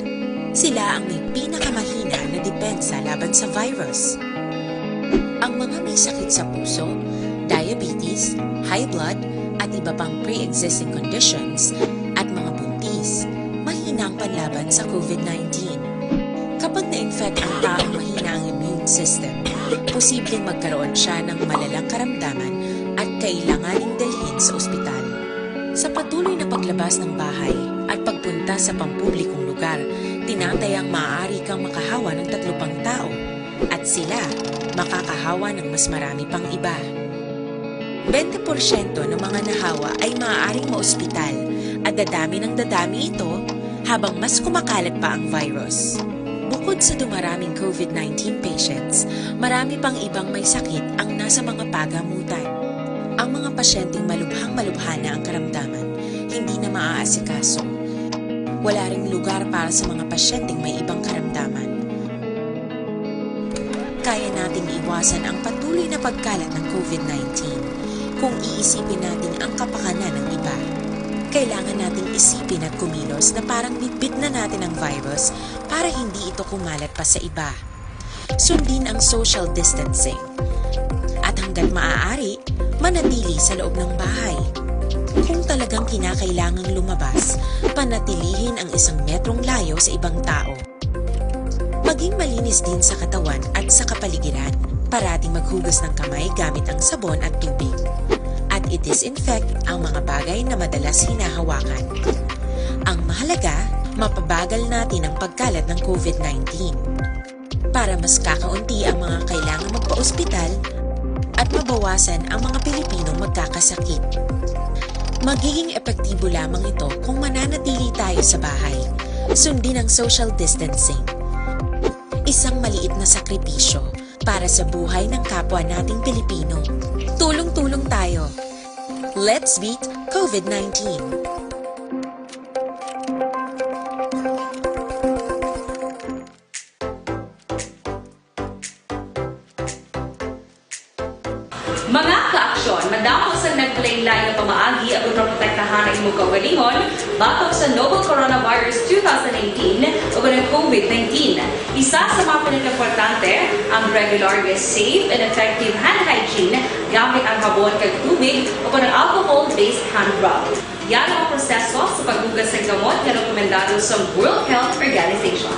Sila ang may pinakamahina na depensa laban sa virus. Ang mga may sakit sa puso, diabetes, high blood, at iba pang pre-existing conditions, at mga buntis, mahina ang panlaban sa COVID nineteen. Kapag na-infect ang taong mahina ang immune system, posibleng magkaroon siya ng malalang karamdaman at kailanganing dalhin sa ospital. Sa patuloy na paglabas ng bahay at pagpunta sa pampublikong lugar, tinatayang maaari kang makahawa ng tatlo pang tao at sila makakahawa ng mas marami pang iba. Bente porsyento ng mga nahawa ay maaaring maospital at dadami ng dadami ito habang mas kumakalat pa ang virus. Bukod sa dumaraming COVID nineteen patients, marami pang ibang may sakit ang nasa mga pagamutan. Ang mga pasyenteng malubhang malubha na ang karamdaman, hindi na maaasikaso. Wala ring lugar para sa mga pasyenteng may ibang karamdaman. Kaya nating iwasan ang patuloy na pagkalat ng COVID nineteen kung iisipin natin ang kapakanan ng iba. Kailangan nating isipin at kumilos na parang bitbit na natin ang virus para hindi ito kumalat pa sa iba. Sundin ang social distancing. At hanggat maaari, manatili sa loob ng bahay. Kung talagang kinakailangang lumabas, panatilihin ang isang metrong layo sa ibang tao. Maging malinis din sa katawan at sa kapaligiran. Parating maghugas ng kamay gamit ang sabon at tubig. At i-disinfect ang mga bagay na madalas hinahawakan. Ang mahalaga, mapabagal natin ang pagkalat ng COVID nineteen. Para mas kakaunti ang mga kailangang magpa-ospital at mabawasan ang mga Pilipinong magkakasakit. Magiging epektibo lamang ito kung mananatili tayo sa bahay. Sundin ang social distancing. Isang maliit na sakripisyo para sa buhay ng kapwa nating Pilipino. Tulong-tulong tayo. Let's beat COVID nineteen. Mga kaaksyon, madamo sang naglain-lain nga pamaagi aron maprotektahan ang imong kaugalingon batok sa novel coronavirus two thousand eighteen o ang COVID nineteen. Isa sa mga pinakaimportante ang regular nga safe and effective hand hygiene gamit ang habon kag tubig o ang alcohol-based hand rub. Yara ang proseso sa paghugas sang kamot nga rekomendado sang World Health Organization.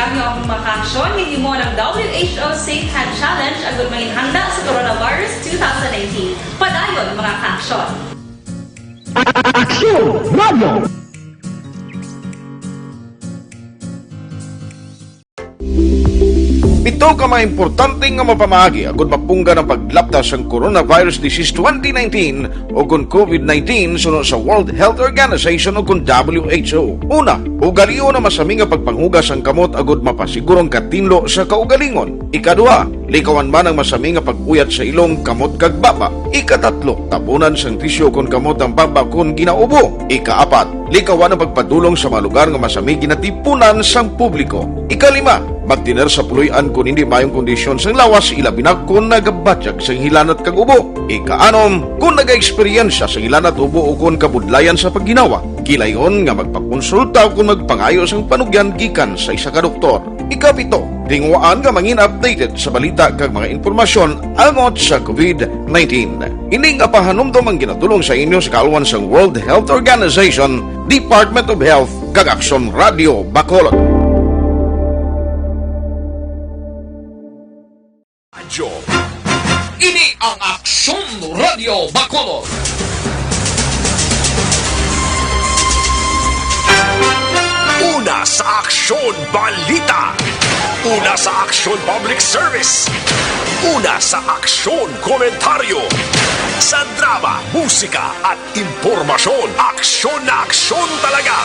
Ang mga kaaksyon, hinimo ng W H O Safe Hand Challenge agud manginhanda sa coronavirus two thousand nineteen. Padayon, mga kaaksyon. Aksyon Radio! Pito ka mga importante nga mapamaagi agud mapunggan ang paglapta sang coronavirus disease twenty nineteen o kon COVID nineteen suno sa World Health Organization o kon W H O. Una, ugalion ang masami nga pagpanghugas sang kamot agud mapasiguro ang katinlo sa kaugalingon. Ikaduha, likawan man ang masami nga pag-uyat sa ilong, kamot kag baba. Ikatatlo, tabunan sang tisyo kon kamot ang baba kon ginaubo. Ikaapat, likawan ang pagpadulong sa mga lugar nga masami ginatipunan sang publiko. Ikalima, magtener sa puloy-an kon hindi maayong kondisyon sang lawas, ilabi na kon nagabatyag sang hilanat kag ubo. Ikaanom, kon nagaeksperyensya sang hilanat, ubo, o kon kabudlayan sa pagginawa, gilayon nga magpakonsulta o kon magpangayo sang panugyan gikan sa isa ka doktor. Ikapito, tinguhaan nga mangin updated sa balita kag mga impormasyon angot sa COVID nineteen. Ini nga pahanumdom ang ginatulong sa inyo sa kaalwan sang World Health Organization, Department of Health, kag Aksyon Radio Bacolod. Radyo. Ini ang Aksyon Radio Bacolod. Una sa Aksyon Balita. Una sa Aksyon Public Service. Una sa Aksyon Komentaryo. Sa drama, musika at impormasyon, aksyon na aksyon talaga.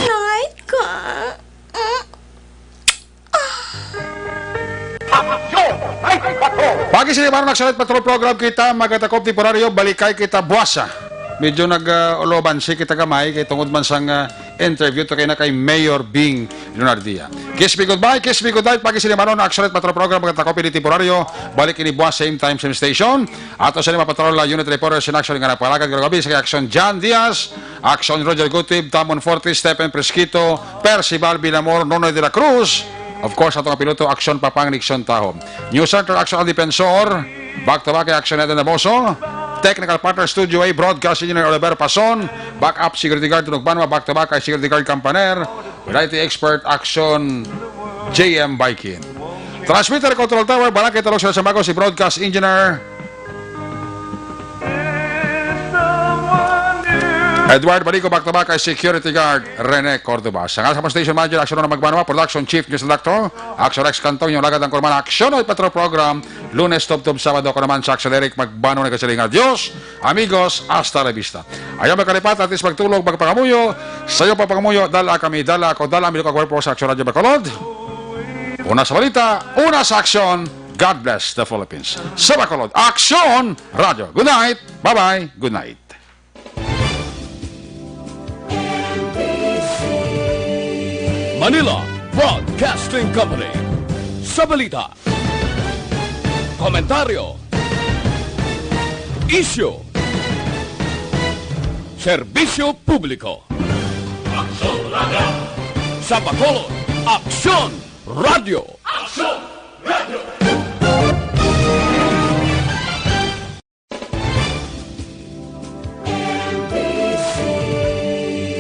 Night ka. Pagi sa Limanon, Aksyon Night Patrol Program kita, magatakop temporaryo, balikay kita buwasa. Medyo nag, ah, uloban si kita gamay kay tungod man sang, ah, interview to kay na kay Mayor Bing Leonardia. Kiss me goodbye, kiss me goodnight, pagi sa Limanon, Aksyon Night Patrol Program, magatakop ini temporaryo, balik ini buwas, same time, same station. Ato sa lima patrol, ah, unit reporter, sin Aksyon nga napalagad, karong gabi sa kay Aksyon Jan Diaz, Aksyon Roger Gutib, Tamon Forte, Stephen Presquito, Percival Villamor, Nonoy de la Cruz. Of course, ato nga piloto, Aksyon Papang Nixon Taho. News Center, Aksyon Al Defensor. Back to back kay Aksyon Eden Naboso. Technical partner, Studio A, Broadcast Engineer Oliver Pason. Backup, Security Guard Tunog Banwa. Back to back kay Security Guard Campaner. With I T expert, Aksyon J M Baikin. Transmitter Control Tower, Balakid, Talog, Sila Sambago, si Broadcast Engineer Edward Balico, back to back kay Security Guard Rene Cordova. Sa ngalan sa Station Manager, Aksyon Ronald Magbanwa, Production Chief News Redactor, Aksyon Rex Cantong, yung lagad ng kurman, Aksyon Night Patrol Program, Lunes, Tubtob, Sabado, ako naman sa Aksyon Eric Magbanwa, nagkasiling nga, Dios, amigos, hasta la vista. Ayaw magkalipat, at least magtulog, magpangamuyo, sayo pa pangamuyo, dala kami, dala ako, dala, Milo Kagway po sa Aksyon Radyo Bacolod. Una sa balita, una sa aksyon, God bless the Philippines. Sa Bacolod, Aksyon Radyo. Good night. Bye-bye. Good night. Manila Broadcasting Company. Sa balita, komentaryo, isyu, serbisyo publiko. Aksyon Radyo. Sa Bacolod, Aksyon Radyo. Aksyon!